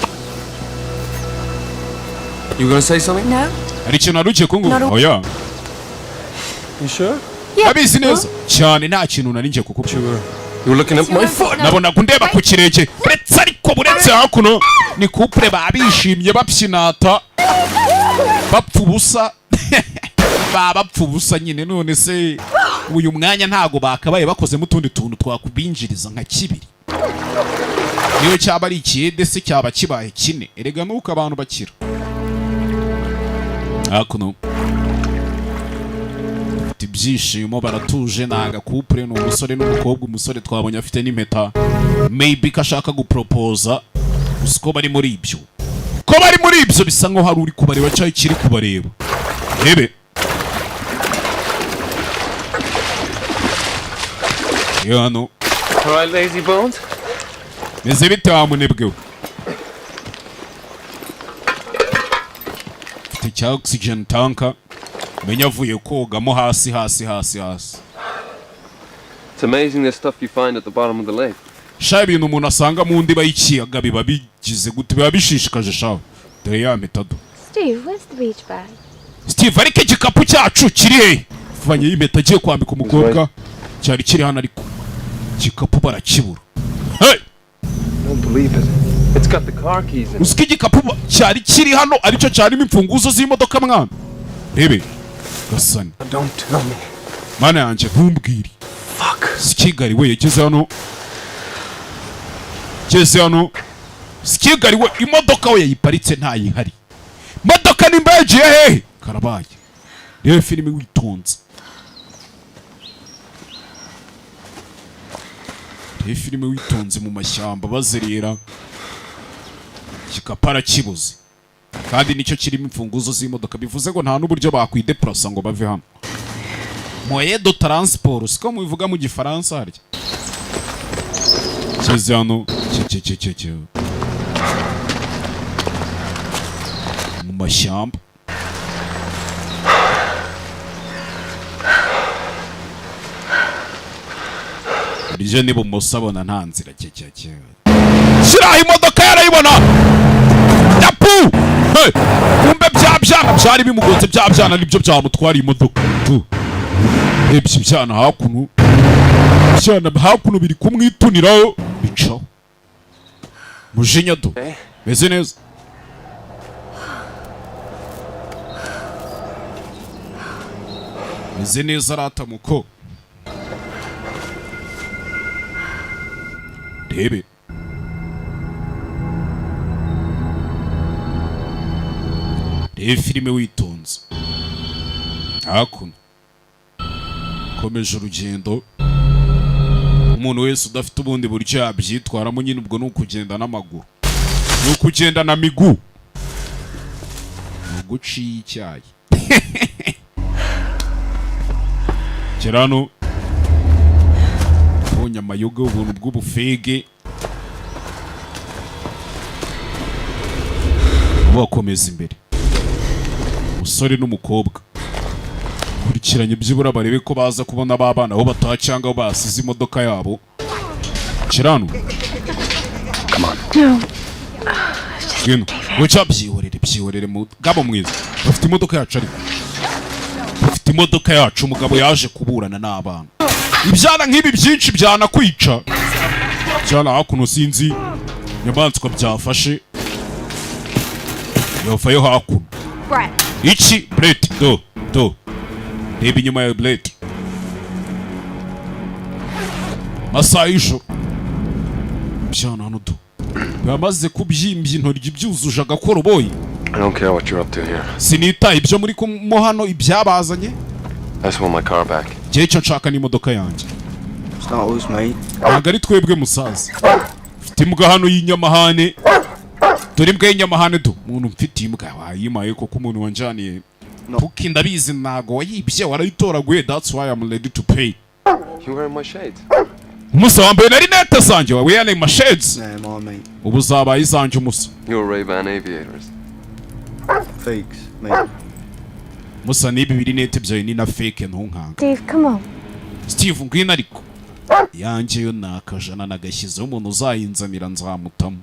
You gonna say something? No? Hari ikintu wari ugiye kungu? Oya. You sure? Yeah. Abizi neza cyane, nta kintu nari ngiye kukubwira. You were looking at my foot. Nabonaga undeba ku kirenge. Uretse ariko buretse, hakuno ni couple, baba bishimye babyinata, bapfa ubusa, baba bapfa ubusa nyine. None se uyu mwanya ntago bakabaye bakozemo utundi tuntu twakubinjiriza nka kibiri? Niyo cyaba ari ikiyede se cyaba kibaye kine. Erega nuko abantu bakira hakuno bafite ibyishimo, baratuje. Ni agacouple, ni umusore n'umukobwa. Umusore twabonye afite n'impeta, maybe ko ashaka guporopoza. Gusa ko bari muri ibyo, ko bari muri ibyo, bisa nkaho hari uri kubareba cyangwa ikiri kubareba. Rebe iyo hano. All right, lazy bones. Meze bite wa munebwe we? Mfite cya oxygen tanka, menya avuye kogamo hasi hasi hasi hasi. It's amazing the stuff you find at the bottom of the lake. Sha, ibintu umuntu asanga mu ndiba y'ikiyaga biba bigize gute, biba bishishikaje sha. Dore ya mpeta do. Steve, where's the beach bag? Steve, ariko igikapu cyacu kiri he? Vanye y'impeta agiye kwambika umukobwa, cyari kiri hano, ariko igikapu barakibura. Hey! Don't believe it. It's got the car keys in it. Uzi ko igikapu cyari kiri hano aricyo cyarimo imfunguzo z'imodoka mwana? Rebe gasani. Don't tell me. Mana yanjye, ntumbwire. Si Kigali we, yageze hano, geze hano si Kigali we. Imodoka we yayiparitse ntayihari. Imodoka nimba yagiye hehe? Karabaye. Reba filime witonze, reba filime witonze. Mu mashyamba bazerera, igikapu arakibuze, kandi nicyo kirimo imfunguzo z'imodoka. Bivuze ngo nta n'uburyo bakwidepurasa ngo bave hano. Moyen de transport, siko mubivuga mu Gifaransa harya? Keze hano cye cye cye cye mu mashyamba. Iryo n'ibumoso abona nta nzira. Cye cye cye, shyiraho imodoka yarayibona yapu. Hey! Kumbe bya byana byari bimugonze, bya byana nibyo byamutwariye imodoka tu. Rebye ibyana hakuno, ibyana hakuno biri kumwituniraho, bicaho mujinya do. Meze neza. Meze neza aratamuko. Rebe rebe filime witonze. Hakuno komeje urugendo. Umuntu wese udafite ubundi buryo yabyitwaramo nyine, ubwo ni ukugenda n'amaguru, ni ukugenda na migu, ni uguciye icyayi. Gera hano, ubonye amayoga, ubuntu bw'ubufege. Bakomeza imbere, umusore n'umukobwa. Kurikiranye byibura barebe ko baza kubona ba bana aho bataha cyangwa aho basize imodoka yabo. Kirano. No. Ngwino guca, byihorere, byihorere, mugabo mwiza. Bafite imodoka yacu, ariko bafite imodoka yacu. Umugabo yaje kuburana n'abana. Ibyana nk'ibi byinshi byanakwica. Byana hakuno, sinzi inyamaswa byafashe, yavayo hakuno. Brett. Iki Brett, do do, reba inyuma ya Brett. Masaha y'ijoro, byana hano do bamaze kubyimbya intoryi, byuzuje agakoroboyi. I don't care what you're up to here. Sinitaye ibyo muri mo hano, ibyabazanye. I just want my car back. Njyewe icyo nshaka ni imodoka yanjye. It's not us, mate. Ntabwo ari twebwe, musaza. Mfite imbwa hano y'inyamahane, dore imbwa y'inyamahane do. Umuntu mfite imbwa wayimaye koko? Umuntu wanjaniye kuko ndabizi ntago wayibye, warayitoraguye. That's why I'm ready to pay. You wearing my shades? Umusa, wambaye na rinete zanjye, wa wearing my shades. Nah, mine, mate. Ubu zabaye izanjye, umusa. Your Ray-Ban aviators. Fakes, mate. Musa, niba ibi rinete byawe ni na fake, ntunkanga. Steve, come on. Steve, ngwino. Ariko yanjye yo ni akajana nagashyizeho, umuntu uzayinzanira nzamutamo.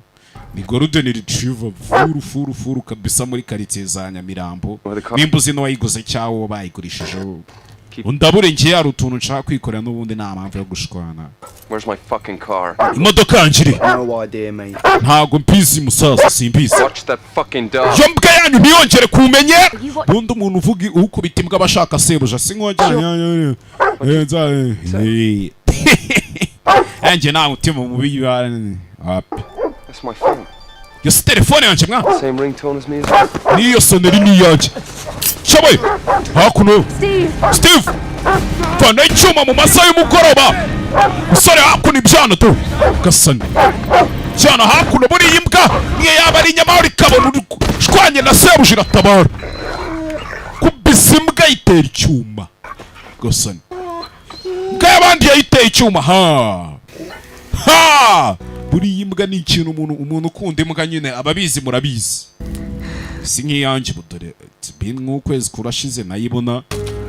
Ni golden retriever furu furu furu kabisa muri karitsiye za Nyamirambo. Nimba uzi n'uwayiguze cyangwa uwo bayigurishijeho, undabure. Ngiye, hari utuntu nshaka kwikorera n'ubundi, nta mpamvu yo gushwana. Where's my fucking car? Imodoka yanjye iri? No idea, mate. Ntago mbizi, musaza, simbizi. Watch that fucking dog. Iyo mbwa yanyu ntiyongere kumenyera. Ubundi umuntu uvuga ukubita imbwa aba ashaka sebuja, si nkongera. Yanjye nta mutima mubi wapi. That's my phone. Iyo si telefone yanjye, mwa. Same ringtone as me as well. N'iyo soneri ni iyanjye. Cyabaye hakuno. Steve! Steve, vana icyuma mu masaha y'umugoroba, musore. Hakuno ibyana tu gasani cyana hakuno. Buriya imbwa niyo yaba ari inyamahoro, ikabona ushwanye na sebuja, iratabara. Kubisa imbwa yitera icyuma, gasani. Imbwa y'abandi yayiteye icyuma. Ha ha, buriya imbwa ni ikintu umuntu ukunda imbwa nyine ababizi, murabizi. Si nk'iyanjye ubu, dore nk'ukwezi kurashize nayibona.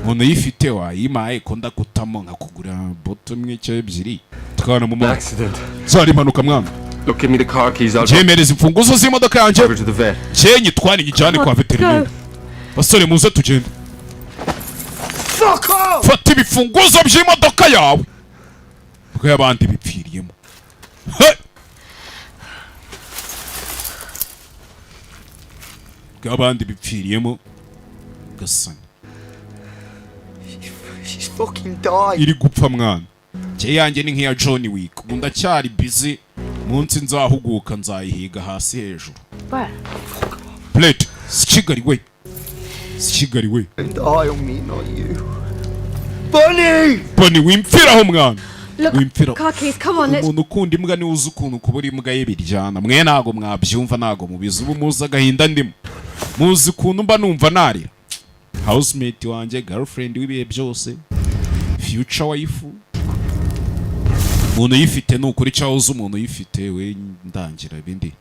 Umuntu uyifite wayimaye ko ndagutamo nkakugura boto imwe cyangwa ebyiri tukabana mu mwana. Zari impanuka, mwana. Look, give me the car keys. I'll Cyemereza imfunguzo z'imodoka yanjye. drive her to the vet. Cyenye twari nyijyane kwa veterineri. Basore, muze tugende. Fuck off! Fata ibifunguzo by'imodoka yawe, kuko y'abandi bipfiriyemo. Hey! Bw'abandi bipfiriyemo, gasani. She's fucking died. Iri gupfa, mwana. Njye yanjye ni nk'iya John Wick. Ubu ndacyari busy, munsi nzahuguka nzayihiga hasi hejuru. Brett. Plate si Kigali we, si Kigali we. Die on me, not you. Bunny! Bunny, wimfiraho, mwana. Look, Wimfiraho. car keys, come on, let's Umuntu ukunda imbwa niwe uzi ukuntu kubura imbwa ye biryana. Mwe ntago mwabyumva, ntago mubizi. Ubu muzi agahinda ndimo, muzi ukuntu mba numva narira. Housemate wanjye, girlfriend w'ibihe byose, future wife, umuntu uyifite ni ukuri cyangwa uzi umuntu uyifite we ndangira ibindi.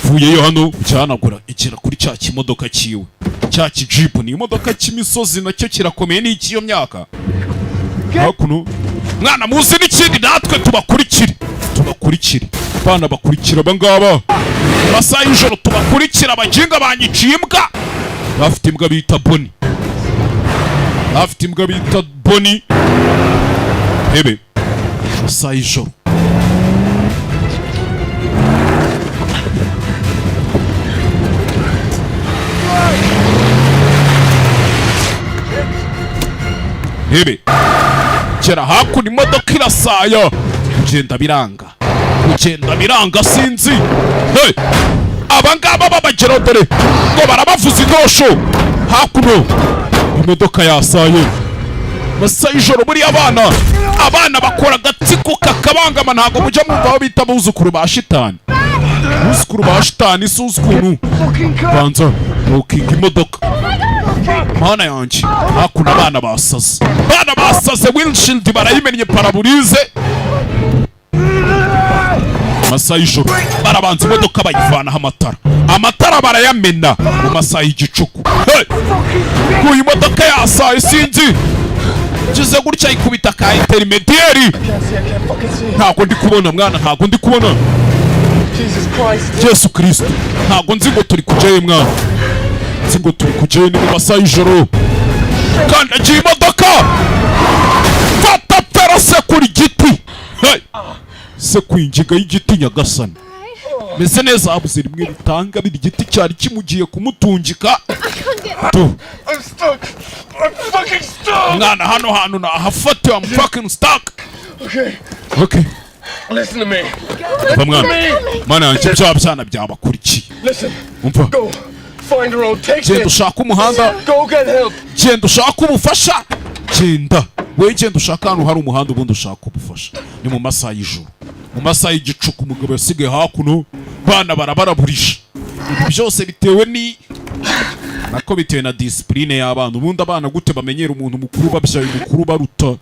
Vuyeyo hano cyanagura igera kuri cya kimodoka cyiwe, cya kijipu. Ni imodoka cy'imisozi, nacyo kirakomeye, ni icy'iyo myaka. Hakuno mwana, muzi n'ikindi, natwe tubakurikire, tubakurikire bana, bakurikira abangaba amasaha y'ijoro, tubakurikira. Abaginga banyiciye imbwa. Bafite imbwa bita Boni, bafite imbwa bita Boni. Hebe amasaha y'ijoro. Hebe gera hakuno, imodoka irasaya, kugenda biranga, kugenda biranga, sinzi. Hey! Abangaba babageraho, dore ngo barabavuza intosho. Hakuno imodoka yasaye, masaha y'ijoro. Buriya abana bakora agatsiko kakabangama. Ntabwo mujya mwumva aho bita abuzukuru ba shitani? Abuzukuru ba shitani, si uzi ukuntu banza bukinga imodoka. Mana yanjye, hakuno abana basaze, abana basaze, windshield barayimennye, pare-brise. Amasaha y'ijoro, barabanza imodoka bayivanaho amatara, amatara barayamena mu masaha y'igicuku. Hey! Uyu modoka yasaye, sinzi kize gutya ikubita ka intermédiaire. Ntabwo ndi kubona, mwana, ntabwo ndi kubona. Yesu Kristo, ntabwo nzi ngo turi kujyayo, mwana, nzi ngo turi kujyayo. Ni mu masaha y'ijoro, kandagiye imodoka, fata fera, sekura igiti. Hey! Sekuye ingiga y'igiti. Nyagasani, meze neza. Habuze rimwe ritanga biri, igiti cyari kimugiye kumutungika tu. I'm stuck. I'm fucking stuck. Mwana, hano hantu nahafatiwe. I'm fucking stuck. Okay, Okay. listen to me. Va mwana, mana yanjye, bya byana byabakurikiye. Listen. Umva. Go. Find a road. Take Genda this. ushake umuhanda. Go get help. Genda ushake ubufasha, genda we, genda ushake ahantu hari umuhanda, ubundi ushake ubufasha. Ni mu masaha y'ijoro, mu masaha y'igicuku. Umugabo yasigaye hakuno, bana barabaraburisha. Ibi byose bitewe ni nako bitewe na discipline y'abana. Ubundi abana gute bamenyera umuntu mukuru babyaye, umukuru baruta?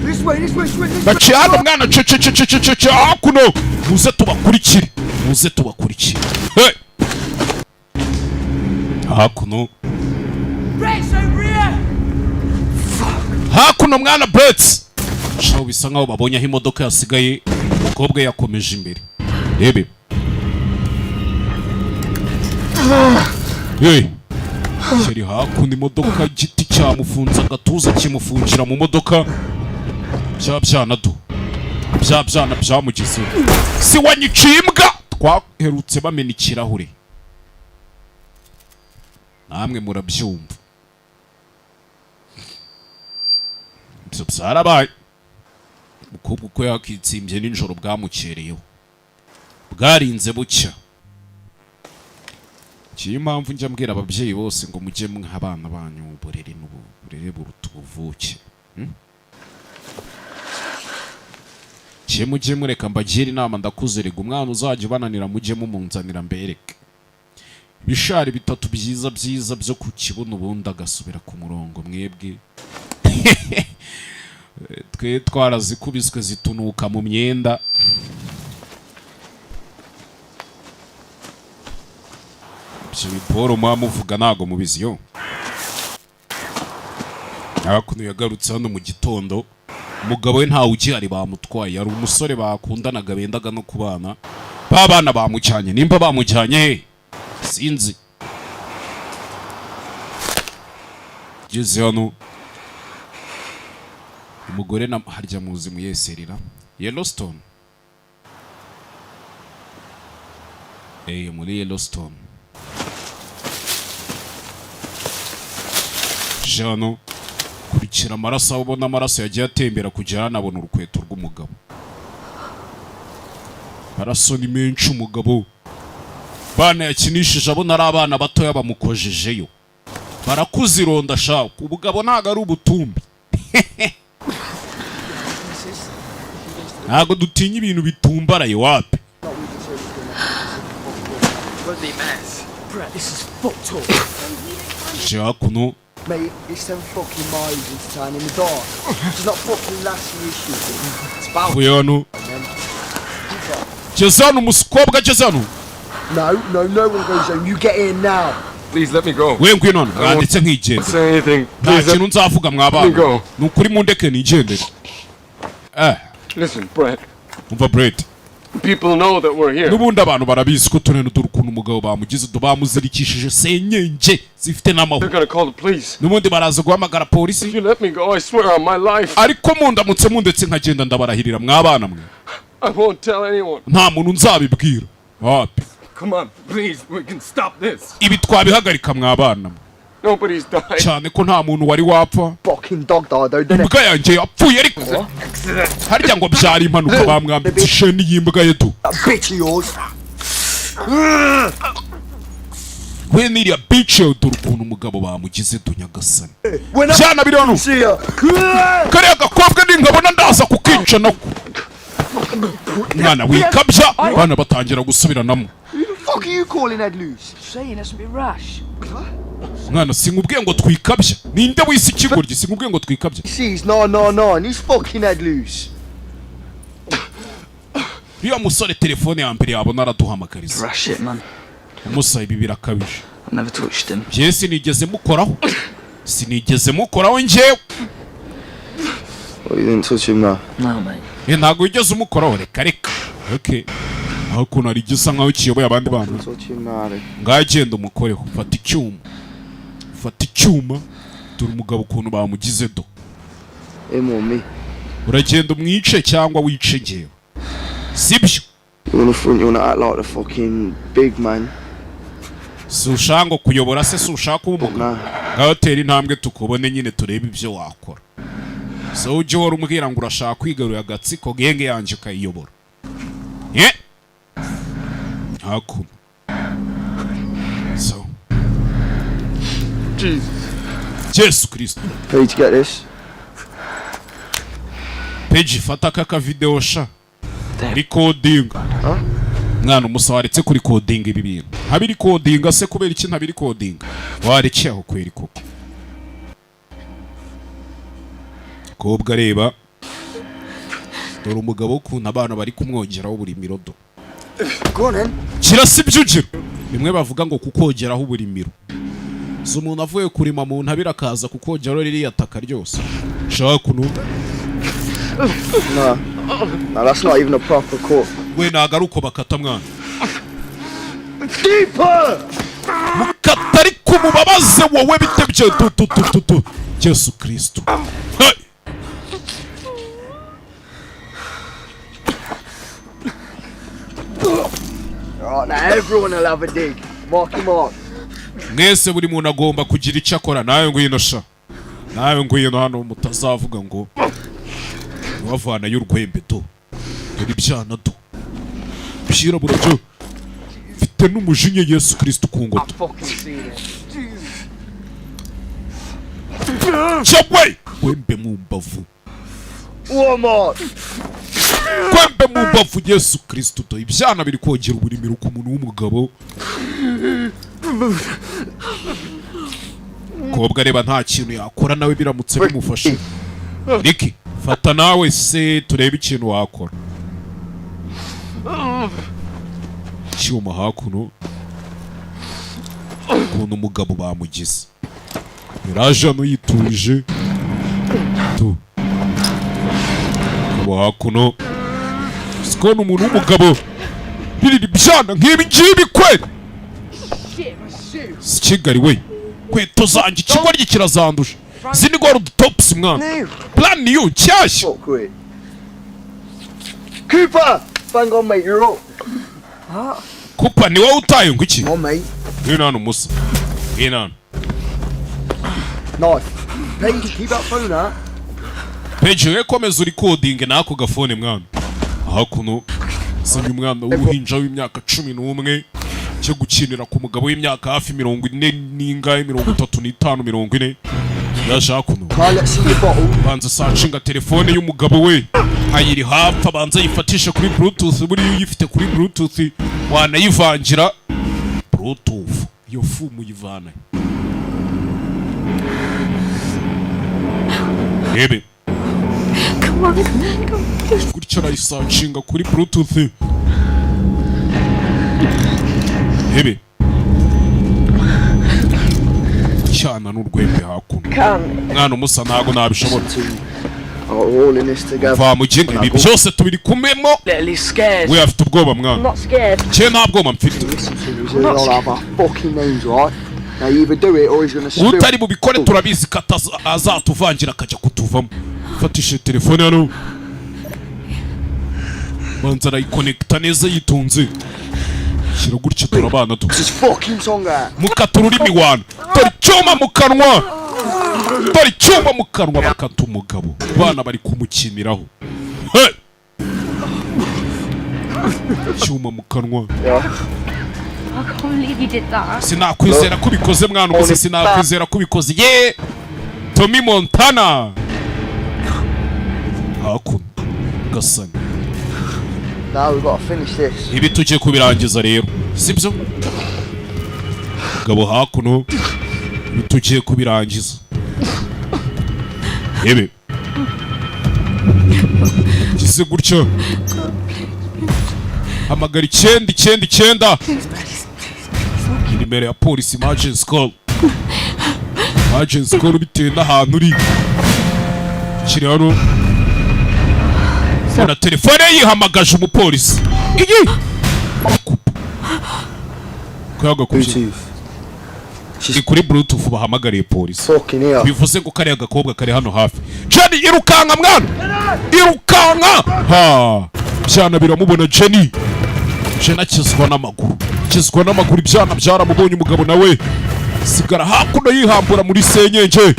This way, this way, this way, this way. Baciye hano, mwana, cececececece, hakuno. Muze tubakurikire, muze tubakurikire. Hey! Hakuno, Brakes over here! Hakuno, mwana, brakes shaho. Bisa nkaho babonye aho imodoka yasigaye. Umukobwa yakomeje imbere, rebe. Hey! Kiri hakuno, imodoka, igiti cyamufunze agatuza, kimufungira mu modoka. Bya byana do, bya byana byamugezeho. Si wanyiciye imbwa? Twaherutse bamena ikirahure, namwe murabyumva, ibyo byarabaye. Umukobwa uko yakitsimbye nijoro, bwamukereyeho, bwarinze bucya. Ngiyo impamvu njya mbwira ababyeyi bose ngo mujye mwa abana banyu uburere, n'uburere buruta ubuvuke. Cye mujye mureka mbagire inama, ndakuze rega. Umwana uzajya ubananira mujye mumunzanira, mbereke ibishari bitatu byiza byiza byo ku kibuno, ubundi agasubira ku murongo. Mwebwe twe twarazikubiswe zitunuka mu myenda. Ibyo biporo muba muvuga ntago mubizi. Yo hakuno yagarutse hano mu gitondo, umugabo we ntawe ugihari, bamutwaye. Yari umusore bakundanaga, bendaga no kubana. Ba bana bamujyanye, nimba bamujyanye he sinzi. Ngeze hano, umugore na harya muzi muyeserira Yellowstone, muri Yellowstone. Je hano kurikira amaraso, aho ubona amaraso yagiye atembera kugera hano, abona urukweto rw'umugabo. Amaraso ni menshi. Umugabo bana yakinishije abona ari abana batoya, bamukojejeyo barakuzironda. Shaka ubugabo ntabwo ari ubutumbi, ntabwo dutinya ibintu bitumbaraye, wapi. Bloody mess. Brett, this is fucked up. Je hakuno. Mate, it's them fucking miles into town in the dark. It's not fucking last issue. It's about Vuye hano, geze hano, umukobwa ageze hano. No, no, no one goes home. You get in now. Please let me go. We ngwino hano, mwanditse nkigendera. Say anything. Nta Please kintu nzavuga, mwabana. Go. Ni ukuri, mundeke nigendere. Listen, Brett. Umva, Brett. People know that we're here. N'ubundi abantu barabizi ko turi. Dore ukuntu umugabo bamugize, bamuzirikishije senyenge zifite n'amahwa. They're gonna call the police. N'ubundi baraza guhamagara polisi. If you let me go, I swear on my life, Ariko mundamutse mundetse nkagenda, ndabarahirira mwabana mwe, I won't tell anyone. nta muntu nzabibwira, wapi. Come on, please, we can stop this. Ibi twabihagarika, mwabana mwe. Nobody's died. Cyane ko nta muntu wari wapfa. Fucking dog died though, didn't it? Imbwa yanjye yapfuye, ariko harya ngo byari impanuka. Bamwambitse isheni y'imbwa ye tu. That bitch of yours. We n'iriya bice. Dore ukuntu umugabo bamugize du, nyagasani. When I Byana biri hano. see her. Kariya gakobwa ninkabona ndaza kukica nako. Mwana, wikabya. Abana batangira gusubiranamo. Who the fuck are you calling head loose? Saying that's a bit rash. Mwana, sinkubwiye ngo twikabya? Ninde wise ikigoryi? Sinkubwiye ngo twikabya? Sees 999. He's fucking head loose. Uriya musore telefone ya mbere yabona araduhamagariza. Rush it, man. Umusa, ibi birakabije. I've never touched him. Njye sinigeze mukoraho, sinigeze mukoraho njyewe. Well, you didn't touch him now. No, mate. Eh, ntabwo wigeze umukoraho? Reka reka. Okay, aho ukuntu hari igisa nkaho kiyoboye abandi bana. Touch him now. Ngaho genda umukoreho. Fata icyuma, fata icyuma. Dore umugabo ukuntu bamugize do. Him or me. Uragenda umwice cyangwa wice njyewe, sibyo? You wanna front, you wanna act like the fucking big man. Si ushaka ngo kuyobora se? Si ushaka kuba umugabo? Ngaho tera intambwe tukubone nyine, turebe ibyo wakora. So ujye uhora umbwira ngo urashaka kwigarurira agatsiko, genge yanjye ukayiyobora ye hakuno. So Yesu Kristo. Paige, get this. Peji, fata aka kavideo sha, recording. Mwana, umusa waretse kuri recording ibi bintu? Ntabirikodinga se? Kubera iki ntabirikodinga? Warekeye aho kweri koko? Kobwa, areba, dore umugabo ukuntu abana bari kumwongeraho buri mirodo. Go on then. Kirasa ibyo ugira bimwe bavuga ngo kukogeraho uburimiro. Si umuntu avuye kurima mu ntabire akaza kukogeraho ririya taka ryose shaka kuno. No. No, that's not even a proper cut. We, ntago ari uko bakata, mwana. Deeper! Mukata ariko mubabaze wowe. Bite byo tu tu tu tu tu? Yesu Kristo. Hey! Right, now everyone will have a dig. Marky Mark. Mwese buri muntu agomba kugira icyo akora. Nawe ngwino sha, nawe ngwino hano, mutazavuga ngo wavanayo urwembe. Do, dore ibyana do, byirabura byo mfite n'umujinya. Yesu Kristo ku ngoto. Fucking seen it. Cyangwa wembe mu mbavu. One more. Kwembe mu mbavu. Yesu Kristo, do ibyana biri kongera uburimiro ku muntu w'umugabo. Kobwa, reba, nta kintu yakora nawe biramutse bimufashe. Niki, fata nawe se turebe ikintu wakora. Icyuma hakuno, ukuntu umugabo bamugize. Yaraje hano yituje tu. Umugabo hakuno, sikona umuntu w'umugabo birira ibyana nk'ibi ngibi kweri. Si Kigali we! Kweto zanjye, ikigoryi kirazanduje. Izi ni gold tops, mwana, brand new, nshyashya. Fuck it. Cooper! Bang on, mate, you're up. Kupa, ni wowe utaye ngo iki? Come on, mate. Ngwino hano musa, ngwino hano. Knife. Paige, keep that phone out. Peji, we komeza urikodinge n'ako gafone, mwana. Hakuno zanye umwana w'uruhinja w'imyaka 11 cyo gukinira ku mugabo w'imyaka hafi 40 n'ingahe, 35, 40. Yaje hakuno. Kyle, let's see your bottle. Banza sacinga telefone y'umugabo we, ayiri hafi, abanza yifatisha kuri Bluetooth. Buriya uyifite kuri Bluetooth wanayivangira. Bluetooth iyo fu muyivana rebe. Come on, come on, come on. Gutyo arayisacinga kuri Bluetooth. Rebe cyana n'urwembe hakuno. Mwana umusa, ntago nabishobora. We're all in this together. Va muginga, ibi byose tubiri kumemo. Literally scared. We afite ubwoba, I'm mwana. not scared. Cye nta bwoba mfite. Listen to him, he's gonna all have our fucking names, right? Now you either do it or he's gonna spill. Utari bubikore turabizi ko azatuvangira akajya kutuvamo. Fatishe telefone hano, banza arayikonekita neza yitonze, shyira gutya turabana tu. His fucking tongue out. Mukata ururimi wana, dore icyuma mu kanwa, dore icyuma mu kanwa. Bakata umugabo, abana bari kumukiniraho. Hey! Icyuma mu kanwa. I can't believe you did that. Sinakwizera ko ubikoze, mwana umuze, sinakwizera ko ubikoze ye. Tommy Montana hakuno gasani. Now we've got to finish this. Ibi tugiye kubirangiza rero, sibyo gabo? Hakuno ibi tugiye kubirangiza. Yebe gize gutyo. Hamagara 999, ni nimero ya polisi. Emergency call, emergency call, bitewe n'ahantu uri. Kiri hano na telefone ye yihamagaje umupolisi. Iyi kaga ni kuri Bluetooth bahamagariye polisi, bivuze ngo kariya gakobwa kari hano hafi. Jenny, irukanka mwana, irukanka! Ha, byana biramubona Jenny. Jenny akizwa n'amaguru, akizwa n'amaguru. Ibyana byaramubonye. Umugabo nawe sigara hakuno yihambura muri senyenge.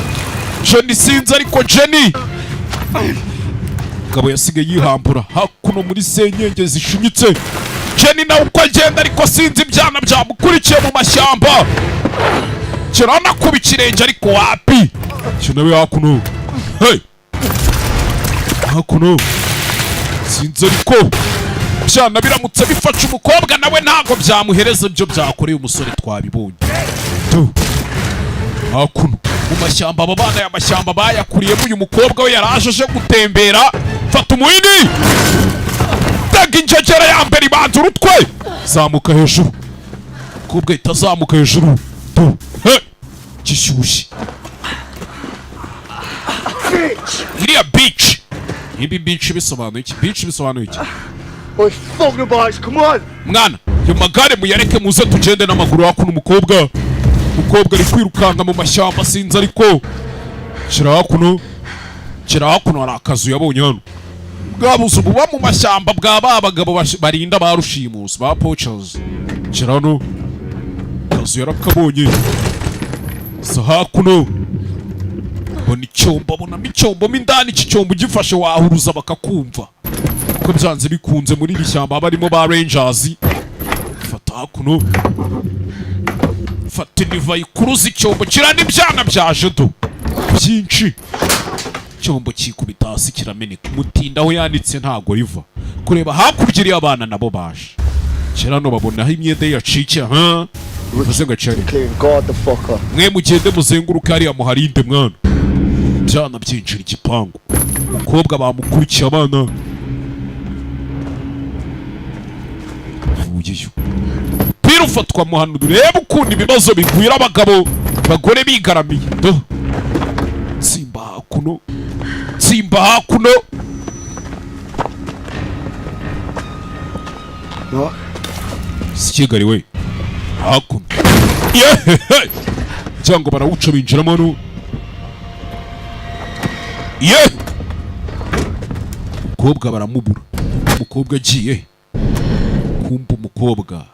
Jenny sinzi, ariko Jenny, umugabo yasigaye yihambura hakuno muri senyenge zishinyitse. Jenny nawe uko agenda, ariko sinzi, ibyana byamukurikiye mu mashyamba, kiranakuba ikirenge, ariko wapi. Cyo nawe hakuno, hey! Hakuno sinzi, ariko byana biramutse bifashe umukobwa nawe ntabwo byamuhereza ibyo byakoreye umusore, twabibonye tu. Hakuno mu mashyamba, aba bana aya mashyamba bayakuriyemo. Uyu mukobwa we yaraje aje gutembera. Fata umuhini, tega injegera ya mbere, ibanza urutwe, zamuka hejuru. Umukobwa ahita azamuka hejuru tu. He, gishyushye iriya bitch. Ibi bitch bisobanuye iki? Bitch bisobanuye iki? Oi, fuck the bikes, come on! Mwana, ayo magare muyareke, muze tugende n'amaguru. Hakuno umukobwa ari kwirukanka mu mashyamba, sinzi, ariko shyira hakuno, shyira hakuno. Hari akazu yabonye hano, bwa buzu buba mu mashyamba bwa ba bagabo barinda ba rushimusi, ba poachers. Shyira hano, akazu yarakabonye. Sa hakuno mbona icyombo, abonamo icyombo mo indani. Iki cyombo ugifashe wahuruza bakakumva, kuko byanze bikunze muri iri shyamba haba harimo ba rangers. Fata hakuno, fata iniva ikuruza icyombo, kira n'ibyana byaje do byinshi. Icyombo kikubita hasi kirameneka. Umutinda aho yanitse ntago riva kureba hakurya iriya. Abana nabo baje kera hano, babona aho imyenda ye yacikiye. Ha, bivuze ngo acari. Clear, guard the fucker. Mwe mugende muzenguruke hariya muharinde mwana. Byana byinjira igipangu, umukobwa bamukurikiye. Abana vuyeyo, umupira ufatwa muhano. Urebe ukuntu ibibazo bigwira abagabo, bagore bigaramiye do. Tsimba hakuno, tsimba hakuno. Mark? Si Kigali we, hakuno yehehe, cyangwa barawuca binjiramo hano. Ye, umukobwa baramubura. Umukobwa agiye kumva, umukobwa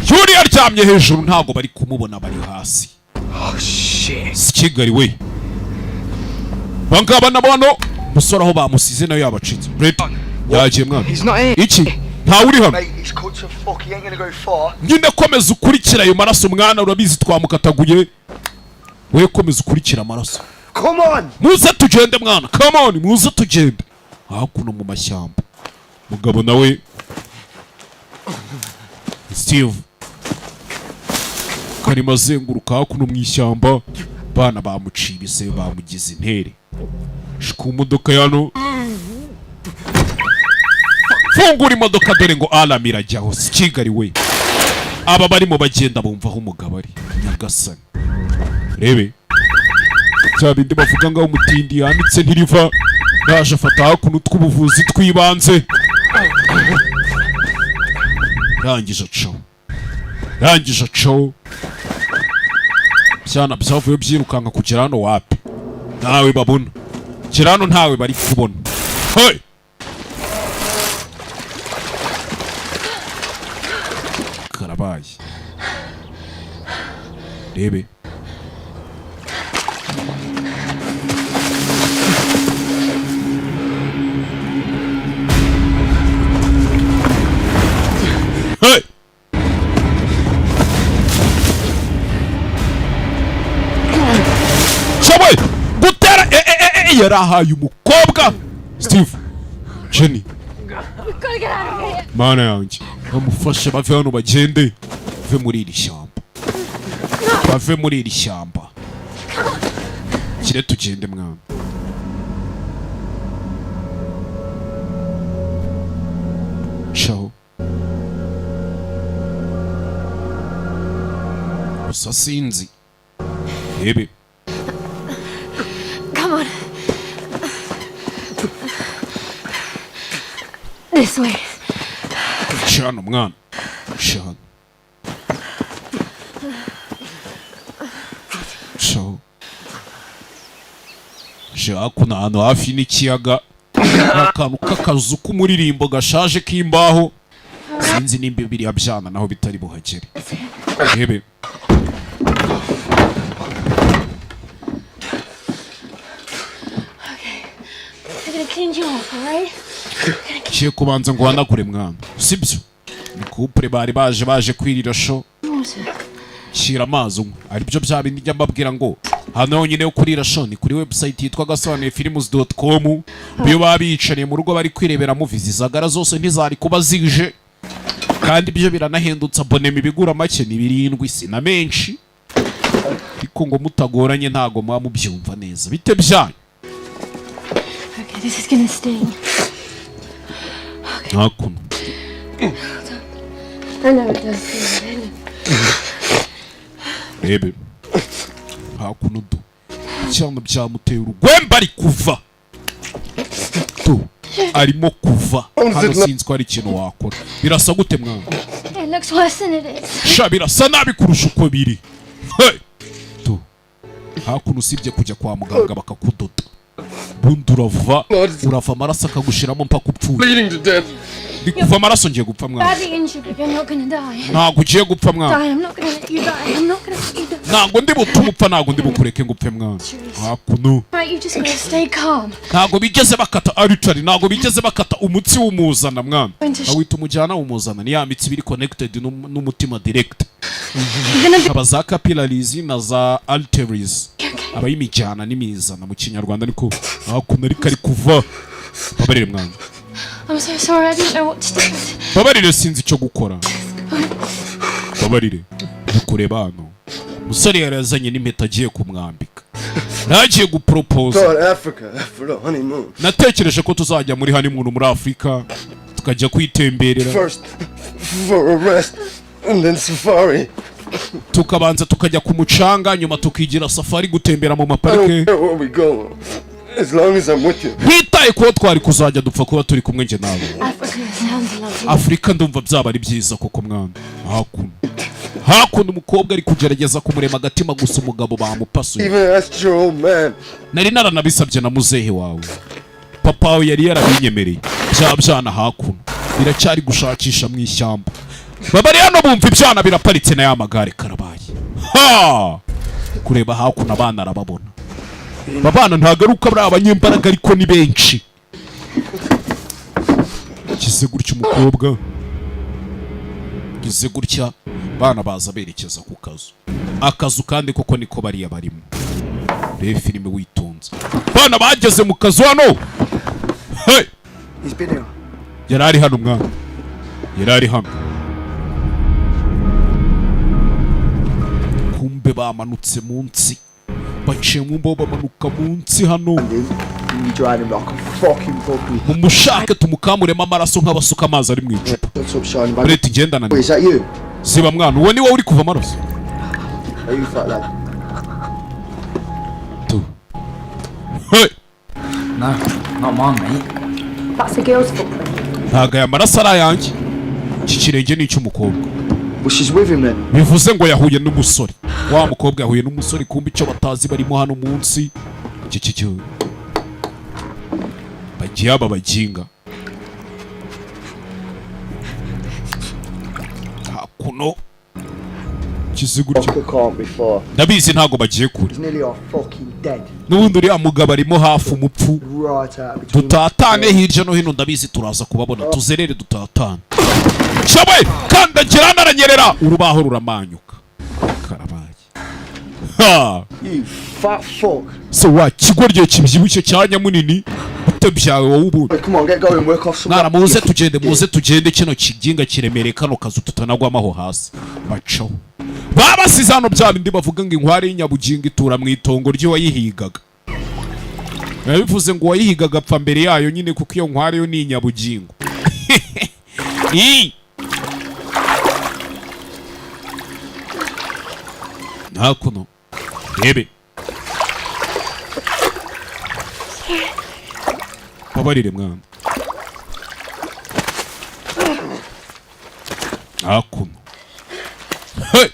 yuri aryamye hejuru, ntabwo bari kumubona, bari hasi. Oh shit. Si Kigali we, bangaba nabo hano. Umusore aho bamusize nayo yabacitse. Brett yagiye mwana. He's not here. Iki, ntawe uri hano. Mate, he's cut to fuck. He ain't gonna go far. Nyine komeza ukurikira ayo maraso mwana, urabizi twamukataguye. We komeza ukurikira amaraso. Come on! Muze tugende mwana, come on, muze tugende. Hakuno mu mashyamba, mugabo nawe Steve karimo azenguruka hakuno mu ishyamba. Bana bamuciye ibisebe, bamugize intere. Shika modoka yano, fungura imodoka, dore ngo alarm irajyaho. Si Kigali we, aba barimo bagenda bumva aho umugabo ari. Nyagasani, rebe bya bindi bavuga ngo umutindi yanitse ntiriva. Yaje afata hakuno tw'ubuvuzi tw'ibanze, rangije acaho, rangije acaho. Byana byavuye byirukanka kugera hano, wapi, ntawe babona. Kera hano ntawe bari kubona. Hey! Karabaye, rebe. Hey! Shoboye gutera yarahaye umukobwa Steve Jenny. We've got to get out of here. Mana yanjye, bamufashe bave hano, bagende, bave muri iri shyamba, bave muri iri shyamba. Kire tugende mwana. Ciao. Gusa sinzi, rebe. Come on. This way. Cana mwana, cana. Ciao. Je hakuno ahantu hafi n'ikiyaga hari akantu k'akazu k'umuririmbo gashaje k'imbaho. Sinzi nimba biriya byana naho bitari buhagere, rebe. Okay. I'm gonna clean you off, alright? Ngiye kubanza ngo uhanagure mwana, sibyo? Ni couple bari baje kwirira show. Water. Shyira amazi unywe, aribyo bya bindi njya mbabwira ngo hano honyine yo kurira show ni kuri website yitwa gasobanuye films.com. Iyo baba biyicariye mu rugo bari kwirebera movies, izagara zose ntizari kuba zije, kandi ibyo biranahendutse. Abonema ibigura make ni 7, si na menshi, ariko ngo mutagoranye ntago muba mubyumva neza. Bite byanyu? Okay, this is gonna sting. Hakuno. I know it does sting. I know. Rebe hakuno du cyangwa byamuteye urugwembe, ari kuva tu, arimo kuva hano. Sinzi ko hari ikintu wakora. Birasa gute mwana? It looks worse than it is. Sha, birasa nabi kurusha uko biri. Hey! Tu hakuno, usibye kujya kwa muganga bakakudoda, bundi urava amaraso akagushiramo mpaka upfuye. Bleeding to death. Ndi kuva amaraso, ngiye gupfa mwana. Badly injured, but you're not gonna die. Ntabwo ugiye gupfa mwana. Die, I'm not gonna let you die. I'm not gonna let you die. Ntabwo ndi butume upfa, ntabwo ndi bukureke ngo upfe mwana. Hakuno. Right, you just gotta stay calm. Ntabwo bigeze bakata artery, ntabwo bigeze bakata umutsi w'umuzana mwana. Awita umujyana w'umuzana, ni ya mitsi ibiri connected n'umutima direct. You're gonna be Aba za capillaries na za arteries, aba y'imijyana n'imizana mu Kinyarwanda niko. Hakuno ariko ari kuva. Babarire mwana. I'm so sorry, I didn't know what to do. Babarire, sinzi icyo gukora, babarire. Ndi kureba hano umusore yari yazanye n'impeta, agiye kumwambika, ntagiye guporopoza. Thought Africa for the honeymoon. Natekereje ko tuzajya muri honeymoon muri Afurika, tukajya kwitemberera. First for a rest and then safari. Tukabanza tukajya ku mucanga, nyuma tukigira safari, gutembera mu I maparike. don't care where we go as long as I'm with you. Ntitaye kuba twari kuzajya, dupfa kuba turi kumwe njye nawe. Africa sounds lovely. Afurika ndumva byaba ari byiza koko mwana. Hakuno umukobwa ari kugerageza kumurema agatima, gusa umugabo bamupasuye. Even asked your old man. Nari naranabisabye na muzehe wawe, papa wawe yari yarabinyemereye. Bya byana hakuno biracyari gushakisha mu ishyamba. Baba ari hano bumva ibyana biraparitse na ya magare karabaye. Ha, kureba hakuno abana arababona. Aba bana ntabwo ari uko ari abanyembaraga, ariko ni benshi. Gize gutya umukobwa, gize gutya bana baza berekeza ku kazu. Akazu kandi koko niko bariya barimo. Reba filime witonze. Bana bageze mu kazu hano. Hey! He's been here. Yari ari hano mwana, yari ari hano. Kumbe bamanutse munsi, baciye mu mbaho bamanuka munsi hano. You drown him like a fucking puppy. Mumushake tumukamuremo amaraso nk'abasuka amazi ari mu icupa. What's up, Shiny man? Brett, ngendana. Wait, is that you? Ziba mwana, uwo ni wowe uri kuva amaraso? Are you fat lad? Tu, hey! No, not mine, mate. That's a girl's footprint. Ntabwo aya maraso ari ayanjye, iki kirenge ni icy'umukobwa. Well, she's with him then. Bivuze ngo yahuye n'umusore, wa mukobwa yahuye n'umusore. Kumbe icyo batazi, barimo hano munsi iki cyo bagiye aba baginga hakuno kize gutya. Fucker can't be far. Ndabizi ntabwo bagiye kure. He's nearly half fucking dead. N'ubundi uriya mugabo arimo hafi umupfu. Right out between. Dutatane hirya no hino, ndabizi turaza kubabona, tuzerere dutatane. Shawe kandagira naranyerera, urubaho ruramanyuka, karabaye. Ha! You fat fuck. Se wa kigoryi kibyibushye cya nyamunini, bite byawe wowe ubundi? Hey, come on, get going. Work off some. Mwana, muze tugende, muze tugende, kino kiginga kiremereye, kano kazu tutanagwamo aho hasi. Bacaho babasize hano bya bindi bavuga ngo inkware y'inyabugingo itura mu itongo ry'uwayihigaga. Biba bivuze ngo uwayihigaga apfa mbere yayo nyine, kuko iyo nkware yo ni inyabugingo. Ii! Hakuno rebe. Babarire mwana. Hakuno, hey!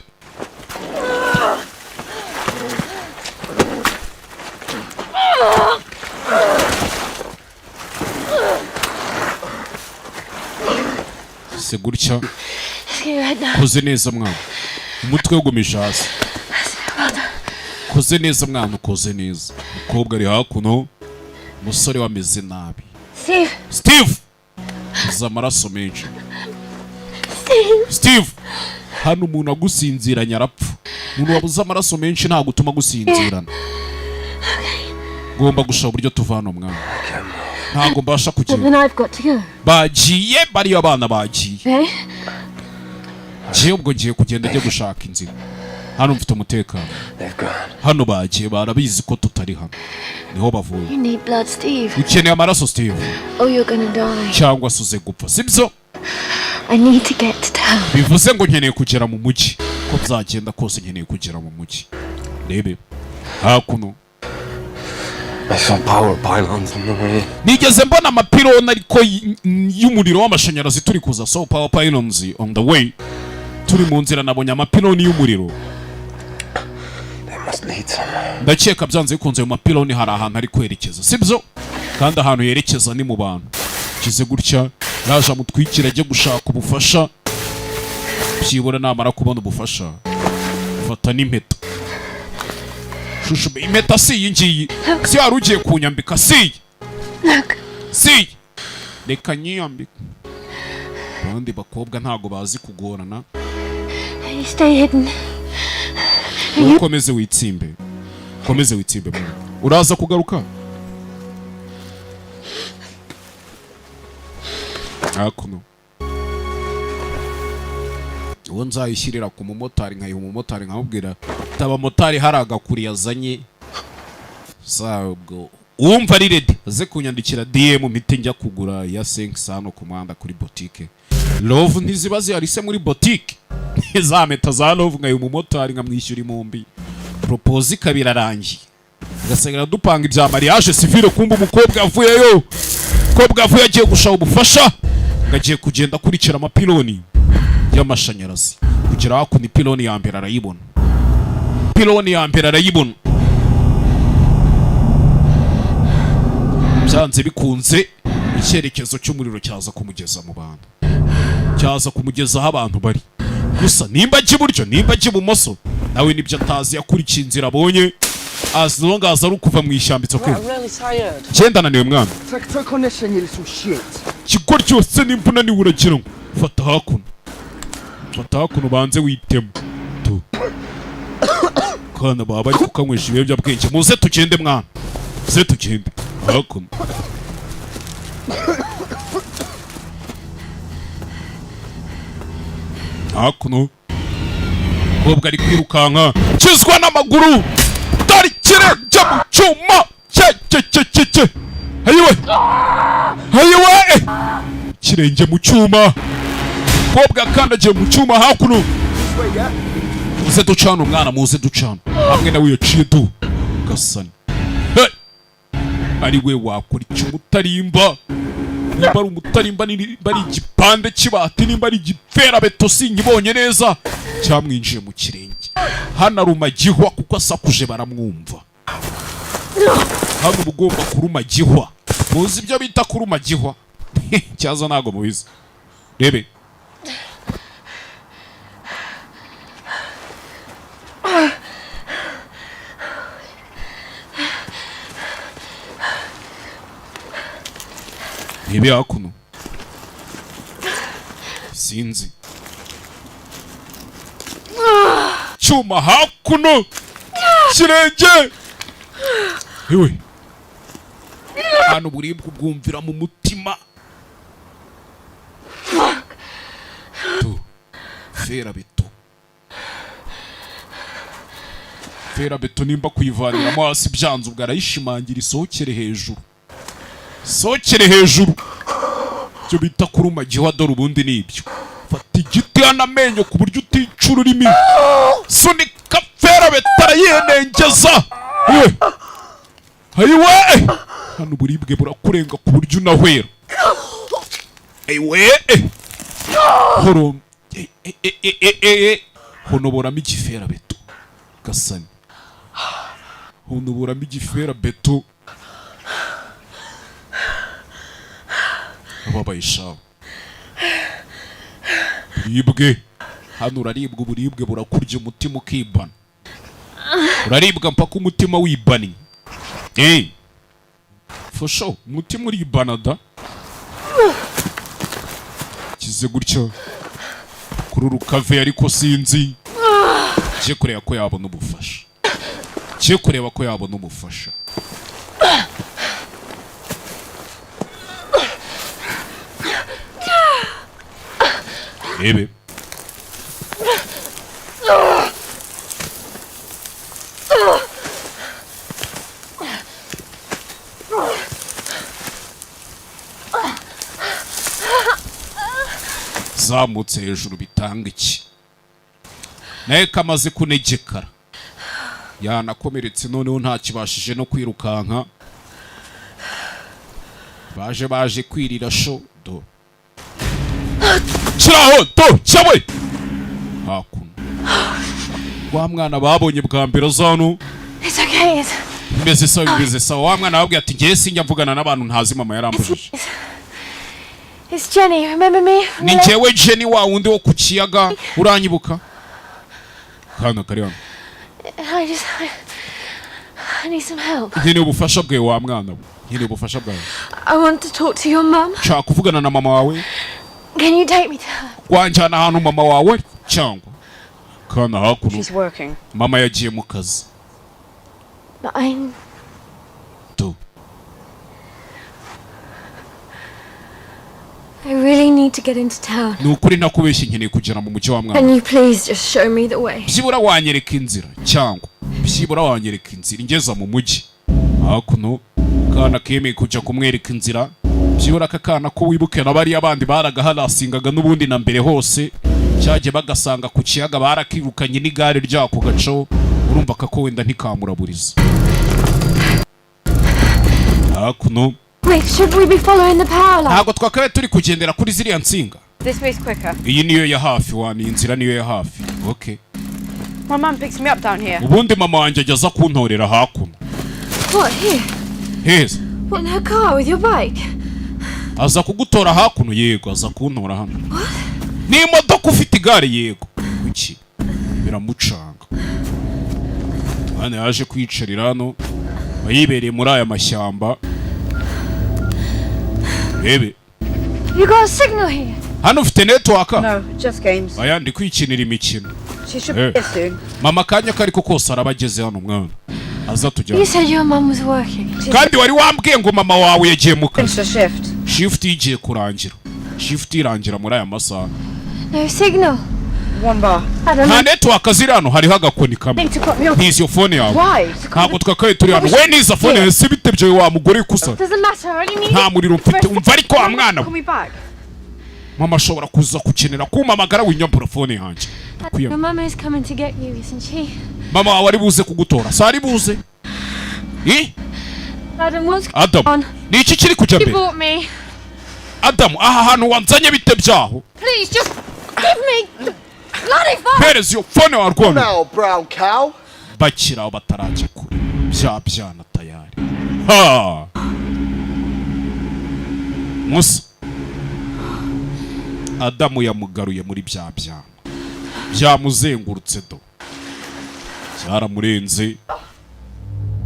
Se gutya. Okay, right now. Koze neza mwana, umutwe ugumisha hasi. Well done. Koze neza mwana, ukoze neza. Umukobwa ari hakuno, umusore wameze nabi. Steve! Steve uza amaraso menshi. Steve! Steve, hano umuntu agusinziranye arapfa. Umuntu wabuze amaraso menshi ntabwo utuma agusinzirana. Ngomba gushaka uburyo tuva hano mwana, ntabwo mbasha But kugenda. then I've got to go. Bagiye bariyo abana bagiye. Okay? Ngiye ubwo, ngiye kugenda njye gushaka inzira. Hano mfite umutekano. Hano bagiye, barabizi ko tutari hano, niho bavuye. You need blood, Steve. Ukeneye amaraso, Steve. Or you're gonna die. Cyangwa se uze gupfa, sibyo? I need to get to town. Bivuze ngo nkeneye kugera mu mujyi, ko byagenda kose nkeneye kugera mu mujyi. Rebe hakuno. I saw power pylons on the way. Nigeze mbona amapironi ariko y'umuriro w'amashanyarazi turi kuza. So power pylons on the way. Turi mu nzira nabonye amapironi y'umuriro. They must lead somewhere. Ndakeka byanze bikunze ayo mapironi hari ahantu ari kwerekeza, sibyo? Kandi ahantu yerekeza ni mu bantu. Kize gutya, raje amutwikira ajye gushaka ubufasha. Byibura namara kubona ubufasha, fata n'impeta. Shushu, impeta si iyi ngiyi? Si wari ugiye kunyambika? Si iyi? Look. Si iyi? Reka nyiyambike. Abandi bakobwa ntago bazi kugorana. You stay hidden. Ukomeze witsimbe, ukomeze witsimbe mwana. Uraza kugaruka hakuno. Uwo nzayishyirira ku mumotari, nkayiha umumotari, nkamubwira abamotari hari agakuri yazanye. Ubwo uwumva ari ready aze kunyandikira DM, mpite njya kugura ya senkisi hano ku muhanda kuri botike. Love ntiziba zihari se muri botike? Za mpeta za love nkayiha umumotari, nkamwishyura imumbi, propose ikaba irarangiye, ugasanga dupanga ibya mariage civile. Kumva umukobwa avuyeyo, umukobwa avuye agiye gushaka ubufasha, ngo agiye kugenda akurikira amapiloni y'amashanyarazi kugera hakuno. Ipiloni ya mbere arayibona, piloni ya mbere arayibona. Byanze bikunze icyerekezo cy'umuriro cyaza kumugeza mu bantu, cyaza kumugeza aho abantu bari. Gusa nimba ajya iburyo, nimba ajya ibumoso, nawe nibyo atazi. Yakurikiye inzira abonye, as long as ari ukuva mu ishyamba, it's okay. I'm really tired. Genda, ananiwe mwana. Take take on this, you little shit. Kigo cyose nimba unaniwe uragira ngo fata hakuno, fata hakuno, ubanze witemo tu kana. Baba bari kukanywesha ibiyobyabwenge. Muze tugende mwana, muze tugende hakuno. Hakuno umukobwa ari kwirukanka, kizwa n'amaguru. Dore ikirenge mu cyuma cye cye cye cye cye. Ayiwe, ayiwe, ikirenge mu cyuma! Umukobwa akandagiye mu cyuma hakuno. Muze ducana umwana, muze ducana hamwe nawe. Yaciye du gasani. Hey! Ari we wakora icyo umutarimba, nimba ari umutarimba, nimba ari igipande cy'ibati, nimba ari igiferabeto, sinkibonye neza, cyamwinjiye mu kirenge. Hano aruma gihwa kuko asakuje baramwumva. Hano uba ugomba kuruma gihwa. Muzi ibyo bita kuruma gihwa? Cyaza ntabwo mubizi. Rebe. Rebe hakuno, sinzi cyuma hakuno, kirenge iwe. Hano uburibwe ubwumvira mu mutima tu. Ferabeto, ferabeto, nimba kuyivaniramo hasi byanze, ubwo arayishimangira isohokere hejuru, sohokere hejuru. Ibyo bita kuruma gihwa, dore ubundi ni ibyo. Fata igiti hano, amenyo, ku buryo utica ururimi, sunika. Ferabeto arayenengeza. Iwe ayiwe, hano uburibwe burakurenga ku buryo unahwera. Ayiwe, horo honoboramo igiferabeto gasani, honoboramo igiferabeto. Ababaye shawe, buribwe hano uraribwa, uburibwe burakurya, umutima ukibana, uraribwa mpaka umutima wibannye. For sure, umutima uribana da. Kize gutya kuri urukave, ariko sinzi, kiye kureba ko yabona ubufasha, kiye kureba ko yabona ubufasha. Rebe zamutse hejuru bitanga iki? Nawe kamaze kunegekara, yanakomeretse, noneho ntakibashije no kwirukanka. Baje kwirira sho do kiraho do cyawe hakuno. Wa mwana babonye bwa mbere zano. It's okay. It's, Bimeze sawa, bimeze sawa. Wa mwana babwiye ati: "Ngewe sinjya mvugana n'abantu ntazi, mama yarambujije." It's Jenny. Remember me from Ni the lake? njyewe Jenny, wa wundi wo ku kiyaga, uranyibuka? Kana kari hano. I need some help. Nkeneye ubufasha bwawe, wa mwana we, nkeneye ubufasha bwawe. I want to talk to your mum. Nshaka kuvugana na mama wawe. Can you take me to her? Wanjyana ahantu mama wawe cyangwa? Kana hakuno. She's working. Mama yagiye mu kazi. But I Do. I really need to get into town. Ni ukuri ntakubeshye, nkeneye kugera mu mujyi wa mwana. Can you please just show me the way? Byibura wanyereka inzira, cyangwa byibura wanyereka inzira ingeza mu mujyi? Hakuno kana kemeye kujya kumwereka inzira. Byibura aka kana ko wibuke na bariya bandi baragaharasingaga n'ubundi na mbere hose cyagiye bagasanga ku kiyaga, barakirukanye n'igare ryako gaco. Urumva kako wenda ntikamuraburiza hakuno. Wait, should we be following the power line? Ntabwo twakabaye turi kugendera kuri ziriya nsinga? This way's quicker. Iyi niyo ya hafi wa, ni inzira niyo ya hafi, okay. My mum picks me up down here. Ubundi mama wanjye ajya aza kuntorera hakuno. What, here? Heza? What, in her car with your bike? Aza kugutora hakuno? Yego, aza kuntora hano n'imodoka. Ufite igare? Yego. Kuki biramucanga? Hano yaje kwicarira hano, aba yibereye muri aya mashyamba, rebe. You got a signal here? Hano ufite network? No, just games. Aya, ndi kwikinira imikino. She should Eh. be here soon. Mama akanya ko ariko kose araba ageze hano. Mwana aza tujyana. You said your mum was working. Kandi wari wambwiye ngo mama wawe yagiye mu kazi. Finished her shift. Shift igiye kurangira, shift irangira muri aya masaha. No signal. One bar. I don't Nta know. network ziri hano, hariho agakoni kamwe. Need to cut me off. Ntizi iyo phone yawe. Why? Ntabwo twakabaye turi hano we, niza phone yawe si bite byo wa mugore kusa. Doesn't matter. I only need Nta muriro mfite, umva ariko wa mwana we. Call me back. Mama ashobora kuza gukenera kumpamagara, winyambura phone yanjye. Your mum is coming to get you, isn't she? Mama wawe ari buze kugutora, si ari buze? Eh? Adam, what's Adam, on? ni iki kiri kujya You mbere? bought me. Adamu, aha hantu wanzanye bite byaho? Please, just give me the bloody phone. Mpereza iyo phone warwona. Now, brown cow. Bakiri aho, batarajya kure, bya byana tayari ha musa. Adamu yamugaruye muri bya byana, byamuzengurutse do, byaramurenze.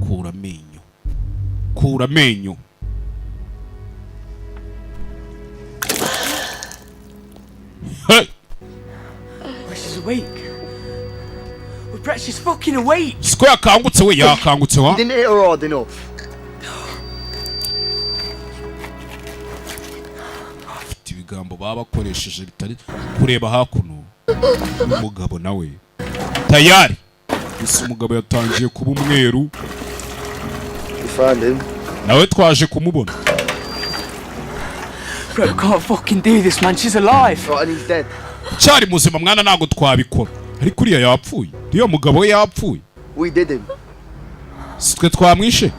Kura amenyo, kura amenyo. Hey! Oh, she's awake. Well, Brett, she's fucking awake. Siko yakangutse we, yakangutse wa. You didn't hit her hard enough. Afite ibigambo baba bakoresheje bitari kureba hakuno. Umugabo nawe tayari, gusa umugabo yatangiye kuba umweru. We found him. Nawe twaje kumubona. Brett, we can't fucking do this, man. She's alive. Right, and he's dead. Cyari muzima mwana, ntabwo twabikora, ariko uriya yapfuye. Uriya mugabo we yapfuye. We did him. Si twe twamwishe?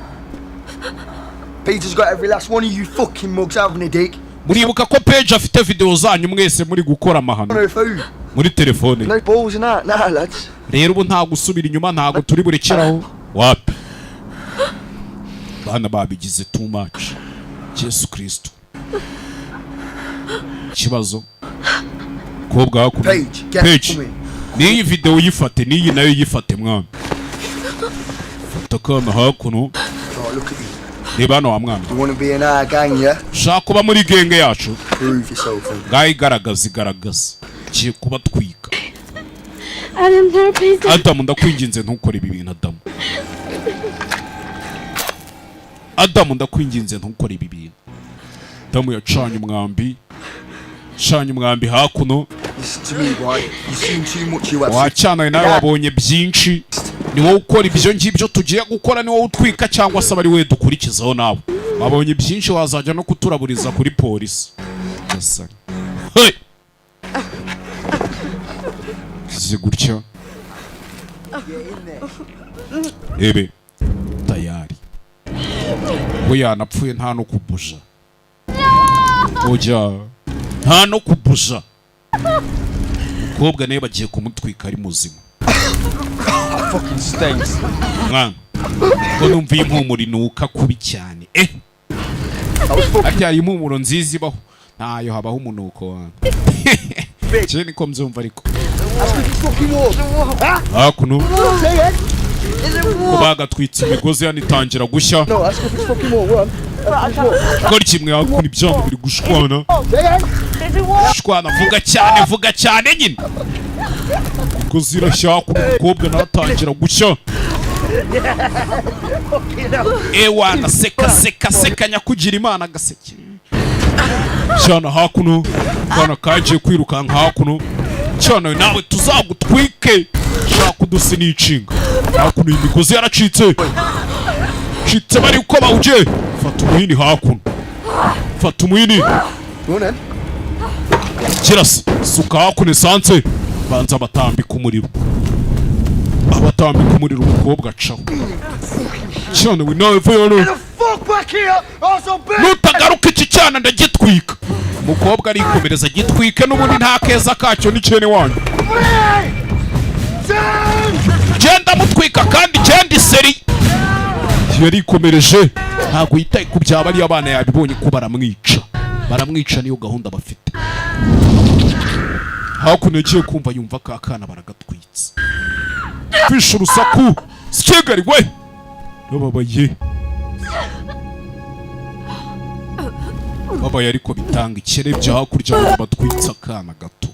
Peter's got every last one of you fucking mugs, haven't he, Dick? Muribuka ko Page afite video zanyu mwese muri gukora amahano On her phone. muri telefone. No balls in that, nah, lads. Rero ubu nta gusubira inyuma, ntabwo turi burekeraho. Wapi, bana babigize too much. Yesu Kristo, ikibazo kobwa hakuno. Page, get Page, coming. N'iyi video uyifate, n'iyi nayo uyifate mwana. Fata akana hakuno. Right, look at you. Reba hano wa mwana. You wanna be in our gang, yeah? Ushaka kuba muri gang yacu? Prove yourself, then. Ngaho igaragaza, igaragaza. Ngiye kubatwika. Adam, no, please don't. Adamu, ndakwinginze, ntukore ibi bintu. Adamu, Adamu, ndakwinginze, ntukore ibi bintu. Adamu yacanye umwambi, acanye umwambi hakuno. Listen to me, right? You've seen too much, you have. Wacyanawe nawe, wabonye byinshi. Ni wowe ukora ibyo ngibyo tugiye gukora, ni wowe utwika cyangwa se aba ari we dukurikizaho? Nawe wabonye byinshi, wazajya no kuturaburiza kuri polisi. Gasani. Hey! Kize gutya, ebe tayari we yanapfuye, nta no kubuja. Ujya nta no kubuja. Umukobwa nawe bagiye kumutwika ari muzima. Fucking stinks. Mwana, ko numva iyi mpumuro inuka kubi cyane? Eh, harya iyi mpumuro nziza ibaho? Ntayo, habaho umunuko wanjye. Njye niko mbyumva ariko. Hakuno Say it. Is it ko warm? bagatwitse imigozi hano itangira gushya. No, ask if it's fucking warm. Warm. Kora kimwe hakuno, ibyango biri gushwana. Say it. Is it warm? Gushwana, vuga cyane, vuga cyane nyine. Imigozi irashya hakuno, umukobwa nawe atangira gushya. Ewana, seka, seka, seka, nyakugira Imana agaseke cyana. Hakuno kana kagiye kwirukanka hakuno cyane, nawe tuzagutwike, shaka udusinicinga. Hakuno iyi migozi yaracitse citse, bari uko bawugiye. Fata umuhini hakuno, fata umuhini. Kirasa, suka hakuno esanse, banza batambika umuriro, abatambika umuriro. Umukobwa acaho cyane we nawe vuyo hano. Fuck back here! Also, bitch! Nutagaruka iki cyana ndagitwika. Umukobwa arikomereza, gitwike n'ubundi nta keza kacyo n'ikene wanyu. Genda mutwika kandi genda iseri. Yarikomereje, ntabwo yitaye ku byaba ari abana, yabibonye ko baramwica, baramwica, niyo gahunda bafite. Hakuno yagiye kumva yumva ka kana baragatwitse, kwisha urusaku. Sikigari we bababaye, babaye ariko bitanga ikerebye hakurya ngo batwitse akana gato.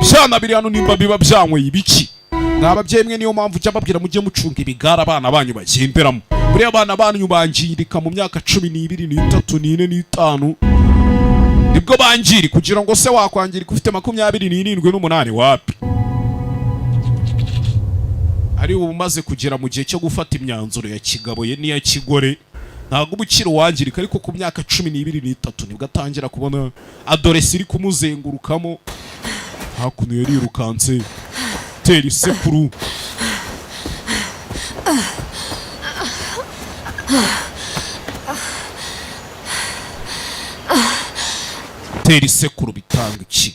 Byana biri hano nimba biba byanyweye ibiki? Mwa babyeyi mwe, niyo mpamvu ujya babwira mujye mucunga ibigare abana banyu bagenderamo. Buriya abana banyu bangirika mu myaka 12, 3, 4, 5, nibwo bangirika. Kugira ngo se wakwangirika ufite 27 n'umunani? Wapi, ari ubu umaze kugera mu gihe cyo gufata imyanzuro ya kigabo ye n'iya kigore, ntabwo uba ukiri uwangirika. Ariko ku myaka 12, 3 nibwo atangira kubona adolescence iri kumuzengurukamo. Hakuno yarirukanse, tera isekuru. Tera isekuru bitanga iki?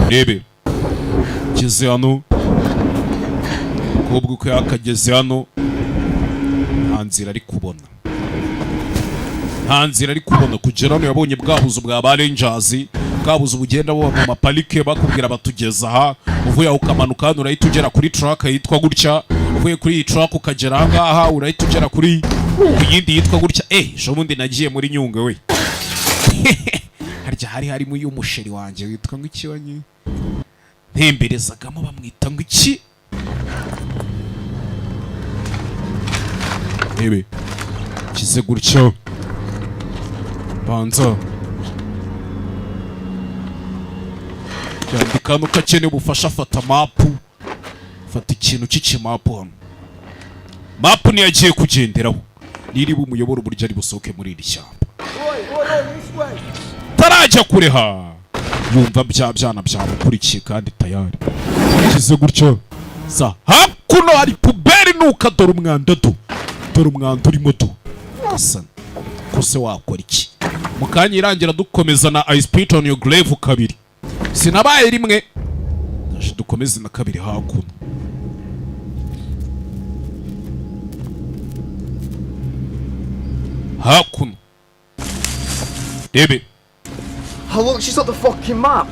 Rebe ngeze hano, umukobwa uko yakageze hano nta nzira ari kubona, nta nzira ari kubona kugera hano. Yabonye bwa buzu bwa ba rangers, bwa buzu bugenda buba mu maparike, bakubwira batugeza aha, uvuye aho ukamanuka hano urahita ugera kuri truck yitwa gutya, uvuye kuri iyi truck ukagera aha ngaha urahita ugera ku yindi yitwa gutya. Eh, ejo bundi nagiye muri Nyungwe we, harya hari harimo uyu musheri wanjye witwa ngo iki wanyi ntemberezagamo, bamwita ngo iki? Ebe kize gutyo, banza yandika hano ko akeneye ubufasha. Afata mapu, fata ikintu cy'ikimapu hano. Mapu niyo agiye kugenderaho, niri bumuyobora uburyo ari busohoke muri iri shyamba. Oi, oi, oi, this way. Atarajya kure ha, yumva bya byana byamukurikiye kandi tayari kize gutyo. Sa hakuno hari poubelle, nuka. Dore umwanda do, dore umwanda urimo do. Asa kose wakora iki? Mu kanya irangira dukomeza na I Spit on Your Grave 2. Sinabaye rimwe, ndaje dukomeze na 2 hakuno. Hakuno rebe. Oh, look, she's got the fucking map.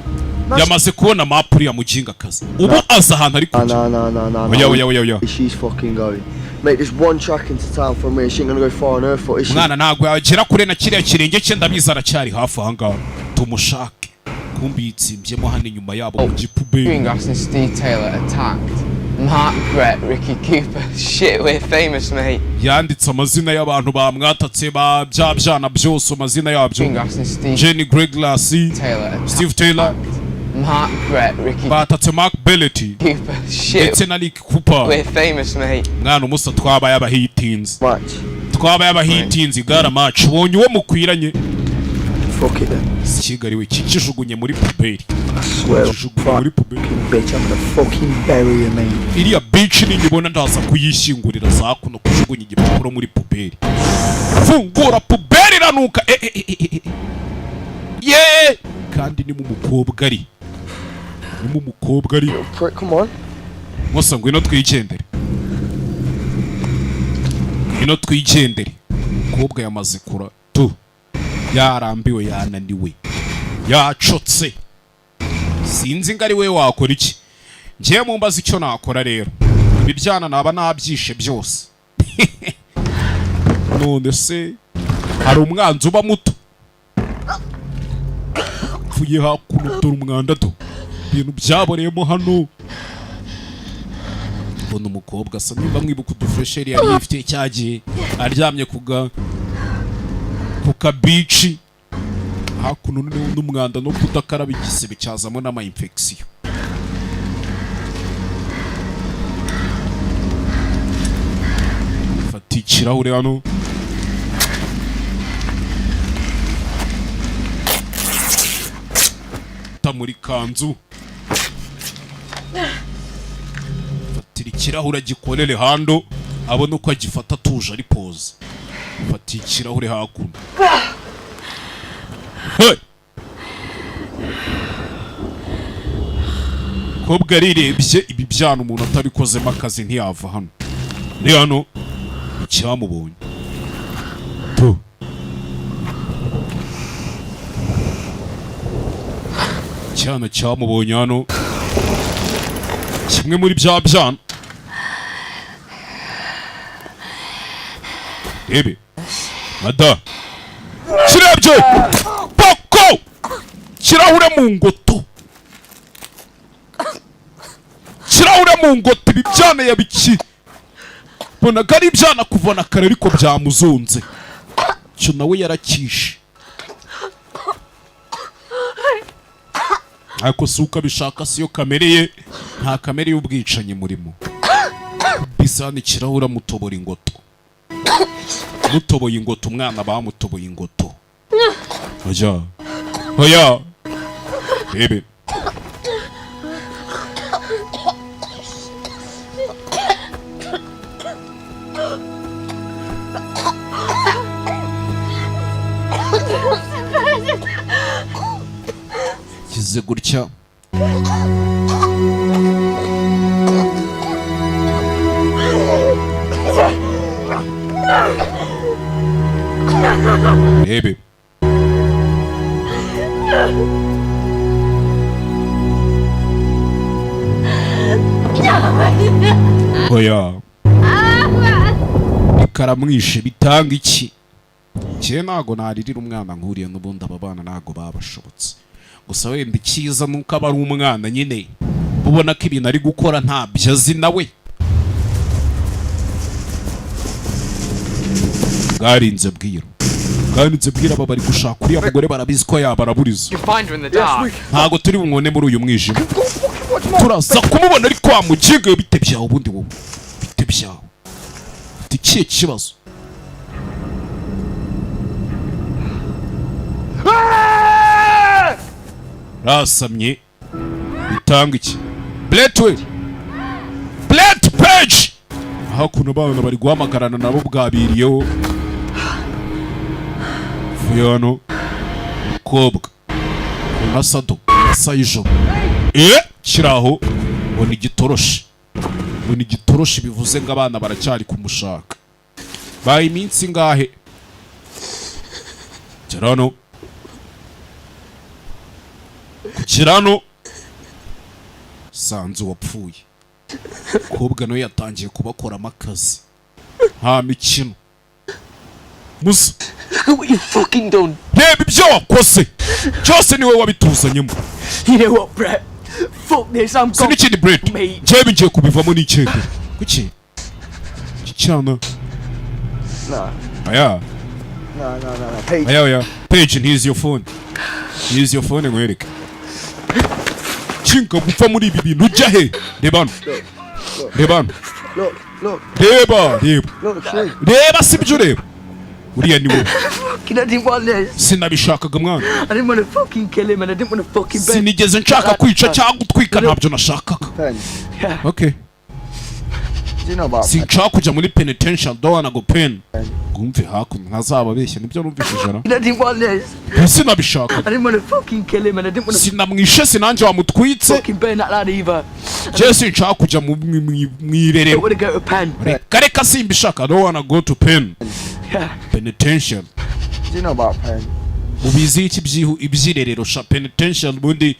Yamaze kubona map uriya mujingakazi, ubu aza ahantu ari kujya. No, no, no, no, no. Oya, oya, oya, oya. She's fucking going. Mate, there's one track into town from here. She ain't gonna go far on her foot, is she? Mwana, ntabwo yagera kure na kiriya kirenge cye, ndabizi aracyari hafi aha ngaha, tumushake. Kumbi yitsimbyemo hano inyuma yabo mu gipoubelle. Greengrass and Steve Taylor attacked. Mark Brett, Ricky Cooper. Shit, we're famous, mate. Yanditse amazina y'abantu bamwatatse, ba bya byana byose, amazina yabyo. Greengrass and Steve Jenny Greglas, Taylor. Steve Taylor. Mark Brett, Ricky Batatse Mark Belletti Cooper. Shit, ndetse na Rick Cooper. we're famous, mate. Mwana, umusa twabaye abahitinzi, twabaye abahitinzi gara match. Ubonye uwo mukwiranye. Fuck it then. Si Kigali we, kikijugunye muri poubelle. Swear, Kijugunye muri poubelle. bitch, I'm gonna fucking bury you, mate. Iriya bitch ninyibona ndaza kuyishyingurira. Za kuno kujugunya igipapuro muri poubelle. Fungura poubelle, iranuka. Eh, eh, eh, eh, eh. Ye, kandi ni mu mukobwa ari, ni mu mukobwa ari. Prick, come on. Musa, ngwino twigendere, ngwino twigendere. Umukobwa yamaze kura tu, yarambiwe, yananiwe, yacotse. Sinzi ngo ari we wakora iki. Ngiye mumbaza icyo nakora rero, ibi byana naba nabyishe byose. None se hari umwanzi uba muto? Pfuye hakuno, dore umwanda do, ibintu byaboreyemo hano. Mbona umukobwa asa nimba mwibuka udufuresheri yari yifitiye cyagiye aryamye ku kabici hakuno. Noneho n'umwanda no kudakaraba, igisebe cyazamo n'ama infection. Fata ikirahure hano. Ta muri kanzu, fatira ikirahure agikorere hando, abone uko agifata atuje ari poze. Fata ikirahure hakuno. Hey! Kobwa arirebye ibi byana, umuntu atabikozemo akazi ntiyava hano. Ni hano icyamubonye tu. Icyana cyamubonye hano, kimwe muri bya byana. Rebe mada, kirebye poko kirahure mu ngoto, kirahure mu ngoto. Ibi byana yabiki bonaga ari ibyana kuva na kare, ariko byamuzonze cyo nawe yarakishe. Ariko si uko abishaka, siyo kamere ye, nta kamere y'ubwicanyi murimo. Bisani ikirahure amutobora ingoto, mutoboye ingoto. Umwana bamutoboye ingoto. Oya, oya, bebe. Kize gutya. Rebe. Oya, ikaramwishe bitanga iki? Njye ntago naririra umwana nkuriya, n'ubundi aba bana ntago babashobotse. Gusa wenda icyiza nuko aba ari umwana nyine, ubona ko ibintu ari gukora ntabyo azi nawe. Bwarinze bwira, bwarinze bwira. Aba bari gushaka uriya mugore, barabizi ko yabaraburiza. You find her in the dark. Ntabwo turi bumwone muri uyu mwijima, turaza kumubona. Ariko wa muginga, bite byawe ubundi? Wowe bite byawe? Ufite ikihe kibazo? Rasamye bitanga iki? Brett we, Brett Page. Hakuno bana bari guhamagarana nabo bwabiriyeho. Vuye hano mukobwa na sado asa y'ijoro kiraho ngo ni igitoroshi, ngo ni igitoroshi, bivuze ngo abana baracyari kumushaka. Baye iminsi ingahe? Gera hano ku kirano, sanze uwapfuye. Mukobwa nawe yatangiye kubakoramo akazi, nta mikino musa. Look at what you've fucking done. Reba ibyo wakoze byose, niwe wabituzanyemo. You know what, Brett? Fuck this, I'm Si gone. n'ikindi, Brett. Mate. Njyewe ngiye kubivamo n'ikeke kuki iki cyana. No, Aya. no. Page. Aya, oya, Page, ntizi iyo phone, ntizi iyo phone, nkwereke kinga gupfa muri ibi bintu. Ujya he? Reba hano, reba hano. Look, look, Reba, reba. Look, see. Reba, si ibyo ureba, uriya ni wowe. Fucking, I didn't want this. Sinabishakaga mwana. I didn't want to fucking kill him and I didn't want to fucking burn. Sinigeze nshaka kwica cyangwa gutwika, ntabyo nashakaga. Pen. Okay. Do you know about Sinshaka kujya muri penitentiary, don't wanna go pen. Ngumve hakuno ntazababeshya, nibyo numvise ijana. I didn't want this. Sinabishakaga. I didn't want to fucking kill him and I didn't want to Sinamwishe, sinanjye wamutwitse. fucking burn that lad either. Njye sinshaka kujya mu I irerero. don't want to go to pen. Reka reka, simbishaka, I don't wanna go to pen. Yeah. Penitentiary. Do you know about pen? Ubizi iki iby'irerero sha? Penitentiary ubundi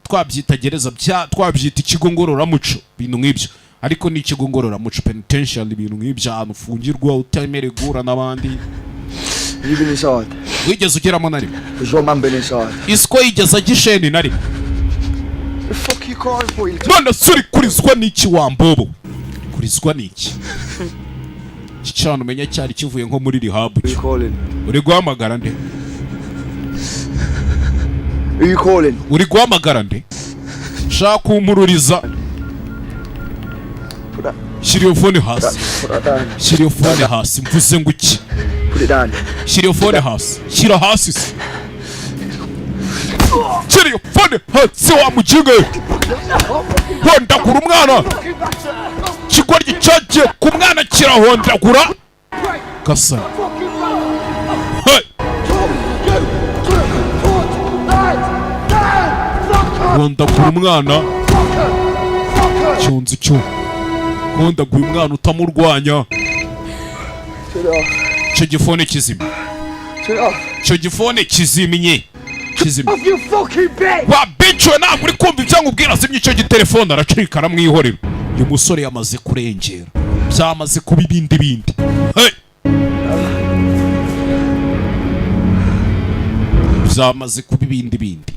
twabyita gereza, bya twabyita ikigo ngororamuco, ibintu nk'ibyo, ariko ni ikigo ngororamuco penitentiary, ibintu nk'ibyo, ahantu ufungirwa utemerewe guhura n'abandi. Have you been inside? Wigeze ugeramo na rimwe? Has your man been inside? Isiko yigeze agisheni na rimwe? The fuck you crying for, you little None se uri kurizwa n'iki wa mbobo? Kurizwa n'iki? Iki cyana umenya cyari kivuye nko muri rehab. Who you calling? Uri guhamagara nde? Who you calling? Uri guhamagara nde? Shaka kumpururiza. Put that, Shyira iyo phone hasi. put that down. Shyira iyo phone hasi, mvuze ngo iki? Put it down. Shyira iyo phone hasi, shyira hasi se. Shyira iyo phone hasi wa muginga we. Hondagura umwana, ikigoryi cyagiye ku mwana kirahondagura gasa. Hey! Hondagura umwana cyunze cyo hondagura umwana utamurwanya. Turn it off. Icyo gifone kizima. Turn it off. Icyo gifone kizimye, kizimye. Off, you fucking bitch! Wa bitch we, ntabwo uri kumva ibyo nkubwira? Zimya icyo gitelefone. Aracika, aramwihorera. Uyu musore yamaze kurengera, byamaze kuba ibindi bindi. Hey! Byamaze kuba ibindi bindi,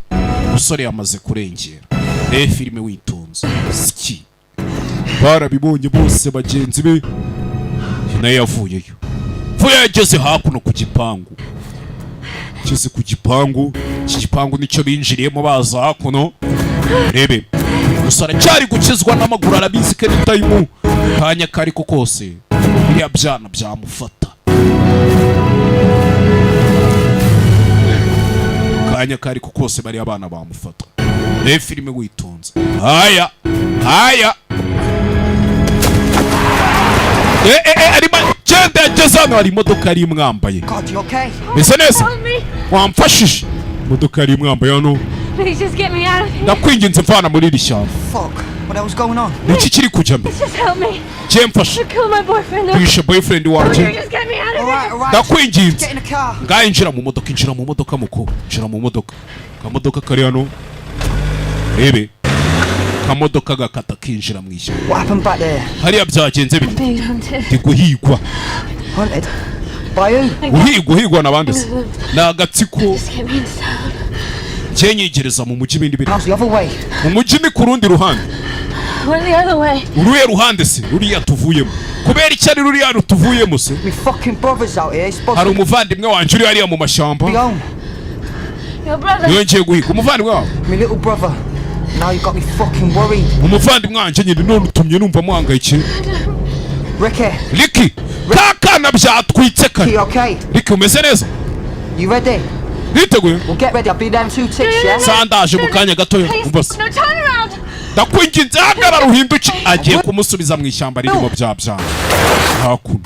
umusore yamaze kurengera. Reba filime witonze. Siki barabibonye bose bagenzi be, nawe yavuyeyo vuye, yageze hakuno ku gipangu. Ageze ku gipangu, iki gipangu nicyo binjiriyemo baza hakuno. Rebe, gusa aracyari gukizwa n'amaguru, arabizi ko anytime, kanya kariko kose, biriya byana byamufata kanya kariko kose, bariya abana bamufata. Rebe filime witonze. Haya haya, arimo genda, yageze hano hari imodoka yari imwambaye. God, you okay? Meze neza? Help me! Wamfashije? Imodoka yari imwambaye hano. Please just get me out of here. Ndakwinginze mvana muri iri shyamba. Fuck. What else going on? Ni iki kiri kujya mbere? Just help me. Njye mfashe. You killed my boyfriend. Wishe boyfriend Will you wanjye. just get me out of Alright, here? alright. Ndakwinginze. Get in the car. Ngaho injira mu modoka, injira mu modoka muko, injira mu modoka. Akamodoka kari hano, rebe akamodoka gakata kinjira mu ishyamba. What happened back there? Hariya byagenze bite? Being hunted. Ndi guhigwa. Hunted? By who? Uhigwa, uhigwa n'abandi se? Ni agatsiko. Just get me into town. Njye nyegereza mu mujyi, ibindi biri How's the other way? mu mujyi ni ku rundi ruhande. Went the other way. Uruhe ruhande se? Ruriya tuvuyemo. Kubera icyo ari ruriya rutuvuyemo se? Me fucking brother's out here. He's supposed Hari to umuvandimwe wanjye uri hariya mu mashyamba. be home. Your brother. Niwe ngiye guhiga, umuvandimwe wawe. Me little brother. Now you got me fucking worried. Umuvandimwe wanjye nyine, none utumye numva muhangayikiye. Ricky. Ricky, ka kana byatwitse kare. Ricky, okay? Ricky, umeze neza? You ready? Niteguye. Well, get ready. I'll be there in 2 ticks, yeah? Sandaje mu kanya gatoya. Umva se. No, turn around. Ndakwinginze, hagarara uhinduke. Agiye kumusubiza mu ishyamba ririmo bya byana hakuno.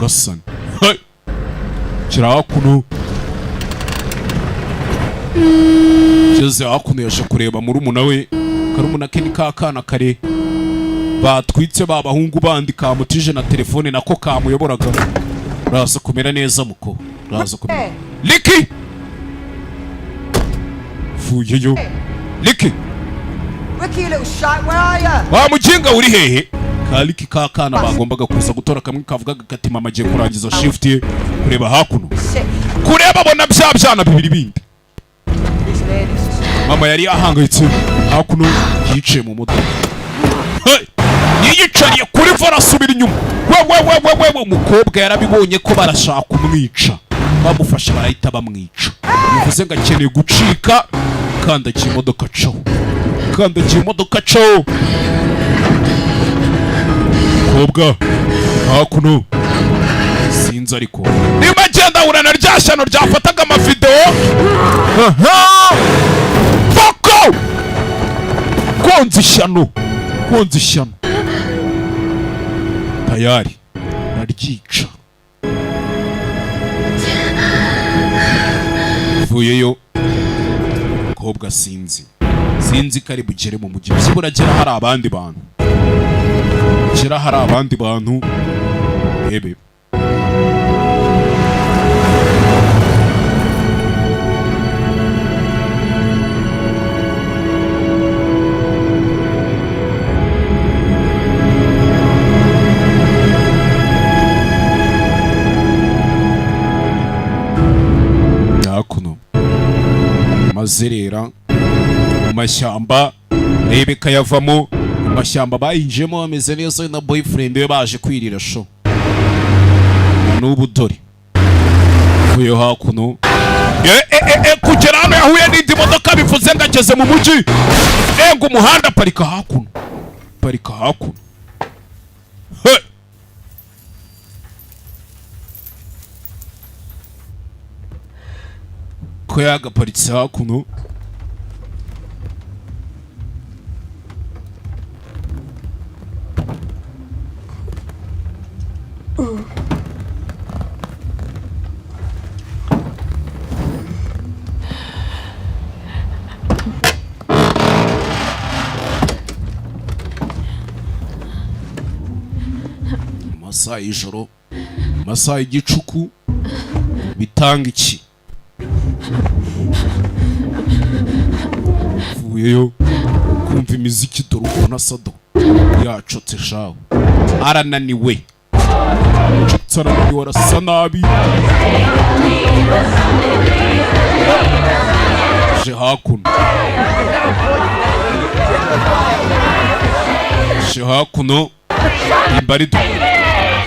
Gasani. Hey! Kira hakuno, ngeze hakuno, yaje kureba murumuna we. Karumuna ke ni ka kana kare batwitse ba bahungu bandi, kamutije na telefone nako kamuyoboraga. Uraza kumera neza muko, uraza kumera. Liki vuyeyo, Liki. Ricky, you little shite, where are you? Wa mukinga, uri hehe? Ka Liki, ka kana bagombaga kuza gutora, kamwe kavugaga kati mama agiye kurangiza shift ye. Kureba hakuno, kureba abona bya byana bibiri bindi. Mama yari yahangayitse. Hakuno yicaye mu modoka. Hey! Yiyicariye kuri volant, asubira inyuma. We we we we we we, umukobwa yarabibonye ko barashaka kumwica. Bamufashe barahita bamwica, bivuze ngo akeneye gucika. Kandagiye imodoka caho, kandagiye imodoka caho. Mukobwa hakuno, sinzi ariko niba agenda ahura na rya shyano ryafataga amavidewo. Aha! Poko konza ishyano, konza ishyano, tayari araryica. Vuyeyo mukobwa, sinzi, sinzi ko ari bugere mu mujyi. Byibura agera hari abandi bantu, gera hari abandi bantu ebe. Hakuno mazerera mu mashyamba, rebe kayavamo. Mu mashyamba bayinjiyemo bameze neza na boyfriend we, baje kwirira show. Na n'ubu dore uvuye hakuno. E, e, e, e, kugera hano yahuye n'indi modoka, bivuze ngo ageze mu mujyi. Enga umuhanda, parika hakuno, parika hakuno. Hey! Ko yagaparitse hakuno. Mu masaha y'ijoro, mu masaha y'igicuku, bitanga iki? Vuyeyo kumva imiziki, dore ukuntu asado yacotse shawe, arananiwe. Acotse, arananiwe, arasa nabi. Je hakuno, je hakuno imbarido.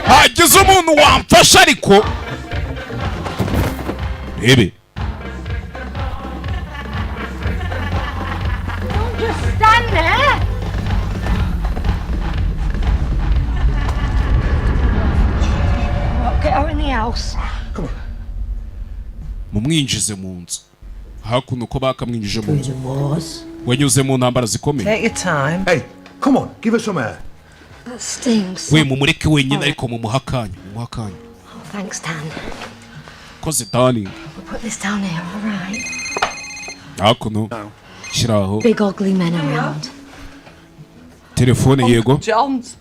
Hagize umuntu wamfasha ariko rebe. Don't just stand there. Get her in the house. Mumwinjize mu nzu. Hakuno uko bakamwinjije mu nzu, wanyuze mu ntambara zikomeye. Take your time. Hey, come on, give us some air. That stings. We mumureke wenyine, ariko mumuhe akanya, mumuhe akanya. Oh, thanks, Dan. Koze Dani. We'll put this down here, all right? Hakuno shyiraho. Big ugly men around. Telefone, yego. John's.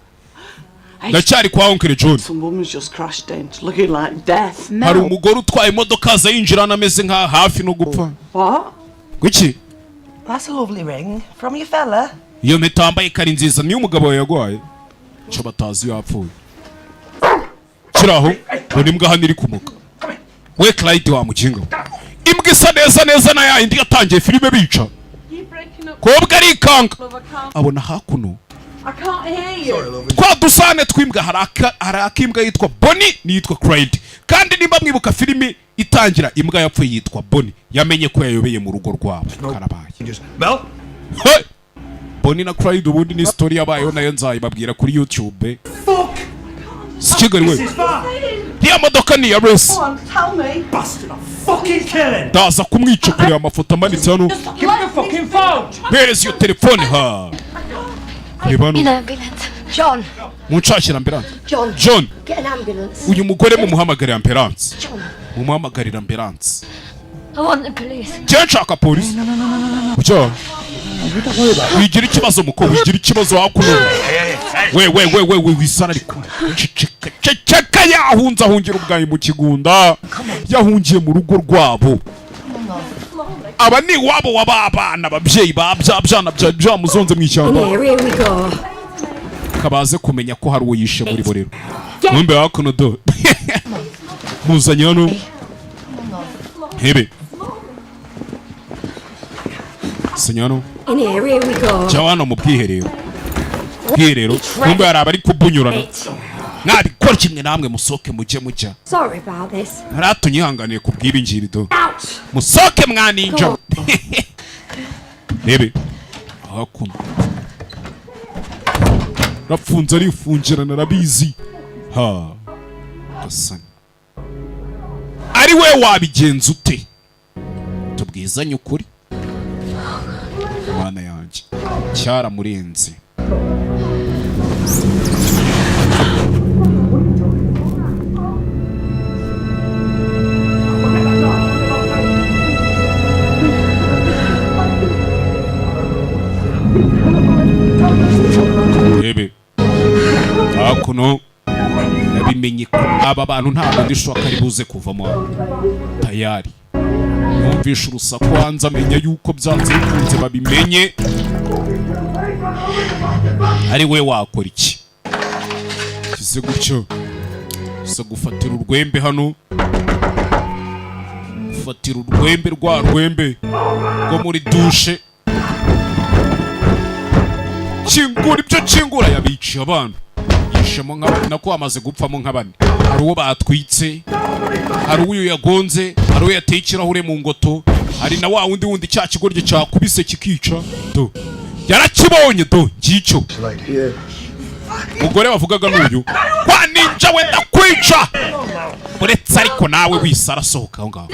Ndacyari kwa Uncle John. Some woman's just crashed in, looking like death. Hari umugore utwaye imodoka aza yinjira ameze nka hafi no gupfa. What? Kuki? That's a lovely ring. From your fella. Iyo mpeta wambaye ko ari nziza, niyo umugabo wawe yaguhaye? Icyo batazi, yapfuye. Kiraho, dore imbwa hano iri kumuka. We Clyde, wa mukinga we. Imbwa isa neza neza na ya yindi yatangiye filime bica. Kobwa arikanga, abona hakuno I can't hear you. Twa dusane tw'imbwa, hari akimbwa yitwa Bonnie n'iyitwa Clyde. Kandi nimba mwibuka filimi itangira, imbwa yapfuye yitwa Bonnie yamenye ko yayobeye mu rugo rwabo. Karabaye. Mel? Hey! Bonnie na Clyde ubundi ni story yabayeho, nayo nzayibabwira kuri YouTube. Si Kigali we. This is far. Iriya modoka ni iya Resi. Go on, tell me. Bastard, I'll fucking kill him. Ndaza kumwica. Kureba amafoto amanitse hano. Give me the fucking phone. Mpereza iyo telefone. Ha, reba hano. Ambulance. John. Munshakira ambulance. John. John. Get an ambulance. Uyu mugore mumuhamagarira ambulance. John. Mumuhamagarira ambulance. I want the police. Njye nshaka polisi. Kucyo wigira ikibazo muko, wigira ikibazo hakuno. We we we we we, wisara ariko ceceka, ceceka. Yahunze, ahungira ubwayi mu kigunda, yahungiye mu rugo rwabo. Aba ni iwabo wa ba bana, ababyeyi ba bya byana byari byamuzonze mu ishyamba. Here, here we go. Kabaze kumenya ko hari uwo yishe muri bo rero. Mwumbe hakuno do muzanye hano hebe senya hano. In here, here we go. Cyangwa hano mu bwiherero, bwiherero. Mwumbe hari abari kubunyurana. Mwabikora kimwe namwe, musohoke mujye mujya. Sorry about this. Ntaratunyihanganiye ku bw'ibi ngibi do. Out. Musohoke mwaninja. Rebe hakuno, rafunze, arifungirana, arabizi. Ha gasani, ari we wabigenza ute? Tubwizanye ukuri, mana yanjye, cyaramurenze. Rebe hakuno, nabimenye ko aba bantu ntabwo ndishoka ari buze kuvamo hano. Tayari yumvisha urusaku hanze, amenya yuko byanze bikunze babimenye. Ari we wakora iki? Kize gutyo gusa, gufatira urwembe hano, gufatira urwembe, rwa rwembe rwo muri dushe. Kingura ibyo, kingura. Yabiciye abana, yishemo nka bane, nako hamaze gupfamo nka bane. Hari uwo batwitse, hari uwo yagonze, hari uwo yateye ikirahure mu ngoto, hari na wa wundi wundi cya kigoryi cyakubise kikica. Do yarakibonye, do ngicyo. Mugore bavugaga n'uyu kwa ninja wenda kwica uretse, ariko nawe wise arasohoka aho ngaho.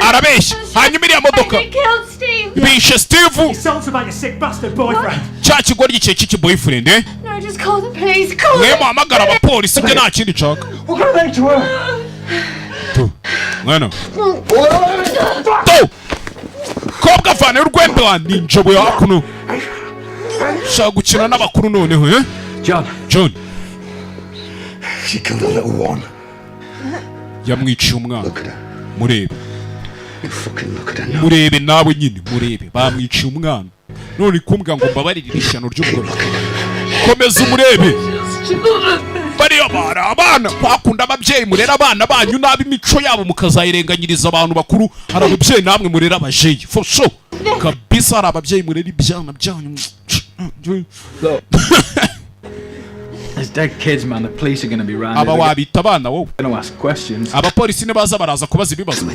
Arabeshya. Hanyuma iriya modoka They killed Steve. bishe Steve. Songs about your sick bastard boyfriend. Cya kigoryi cye cy'iki boyfriend, eh? No, just call the police. Call Mwe them. muhamagara abapolisi, ibyo nta kindi nshaka. What can I make to her? Tu mwana to kobwa, vana urwembe wa ninja we hakuno. Shaka gukina n'abakuru noneho, eh? John. John. She killed a little one. Yamwiciye umwana. Murebe. Fucking look at her now. Murebe nawe nyine, murebe, bamwiciye umwana none kumbwa ngo mbabarire ishyano ry'umugore. Komeza umurebe, bariya bari abana. Kwakunda ababyeyi murera abana banyu nabi, imico yabo mukazayirenganyiriza abantu bakuru. Hari ababyeyi namwe murera abajeyi for sure kabisa, hari ababyeyi murera ibyana byanyu. There's dead kids, man. The police are going to be round. Aba wabita abana wowe? Going to ask questions. Abapolisi nibaza baraza kubaza ibibazo.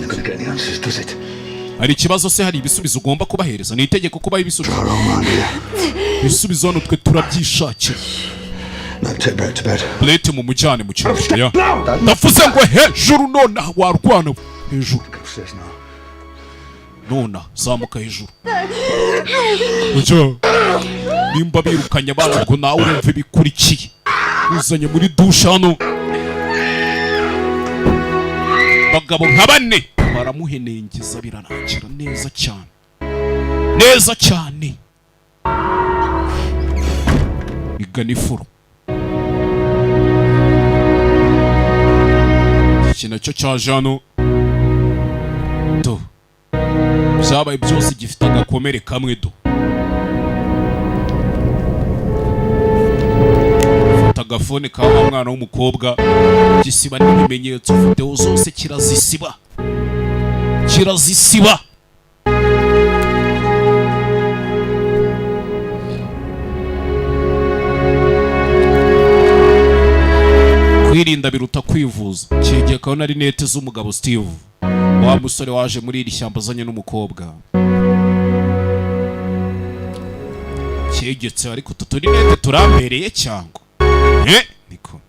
Hari ikibazo se? Hari ibisubizo ugomba kubahereza? Ni itegeko kubaha ibisubizo? Ibisubizo hano twe turabyishakira. Brett, mu mujyane mu cyumba ya. Ndavuze ngo hejuru nonaha, warwana hejuru nona, zamuka hejuru. Ujya nimba birukanye abana, ubwo nawe urumva ibikurikiye. Uzanye muri dushe hano, bagabo nka bane baramuhenengeza, birarangira neza cyane, neza cyane. Igana ifuro. Iki nacyo cyaje hano do, byabaye byose gifite agakomere kamwe do. Fata agafone ka wa mwana w'umukobwa, gisiba n'ibimenyetso, videwo zose kirazisiba, kirazisiba. Kwirinda biruta kwivuza. Cyegekaho na rinete z'umugabo Steve, wa musore waje muri iri shyamba azanye n'umukobwa. Cyegetse, ariko utu turinete turambereye cyangwa eh? Niko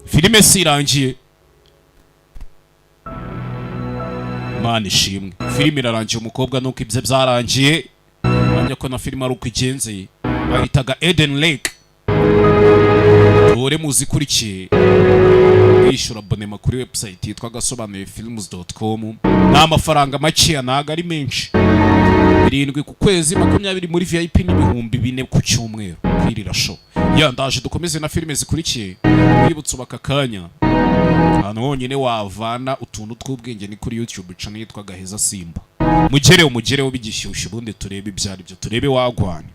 filime si irangiye. Mana ishimwe, filime irarangiye. Umukobwa nuko ibye byarangiye. Bamenya ko na filime ari uko igenze. Bahitaga Eden Lake. Dore muzikurikiye, wishyura abonema kuri website yitwa gasobanuye films.com. Ni amafaranga makeya, ntago ari menshi, 7 ku kwezi, 20 muri VIP n'4,000 ku cyumweru kwirira show ya. Ndaje dukomeze na filime zikurikiye. Wibutse ubaka akanya, ahantu honyine wavana utuntu tw'ubwenge ni kuri YouTube channel yitwa Gaheza Simba. Mugereho, mugereho bigishyushye, ubundi turebe ibyo ari byo, turebe wagwana.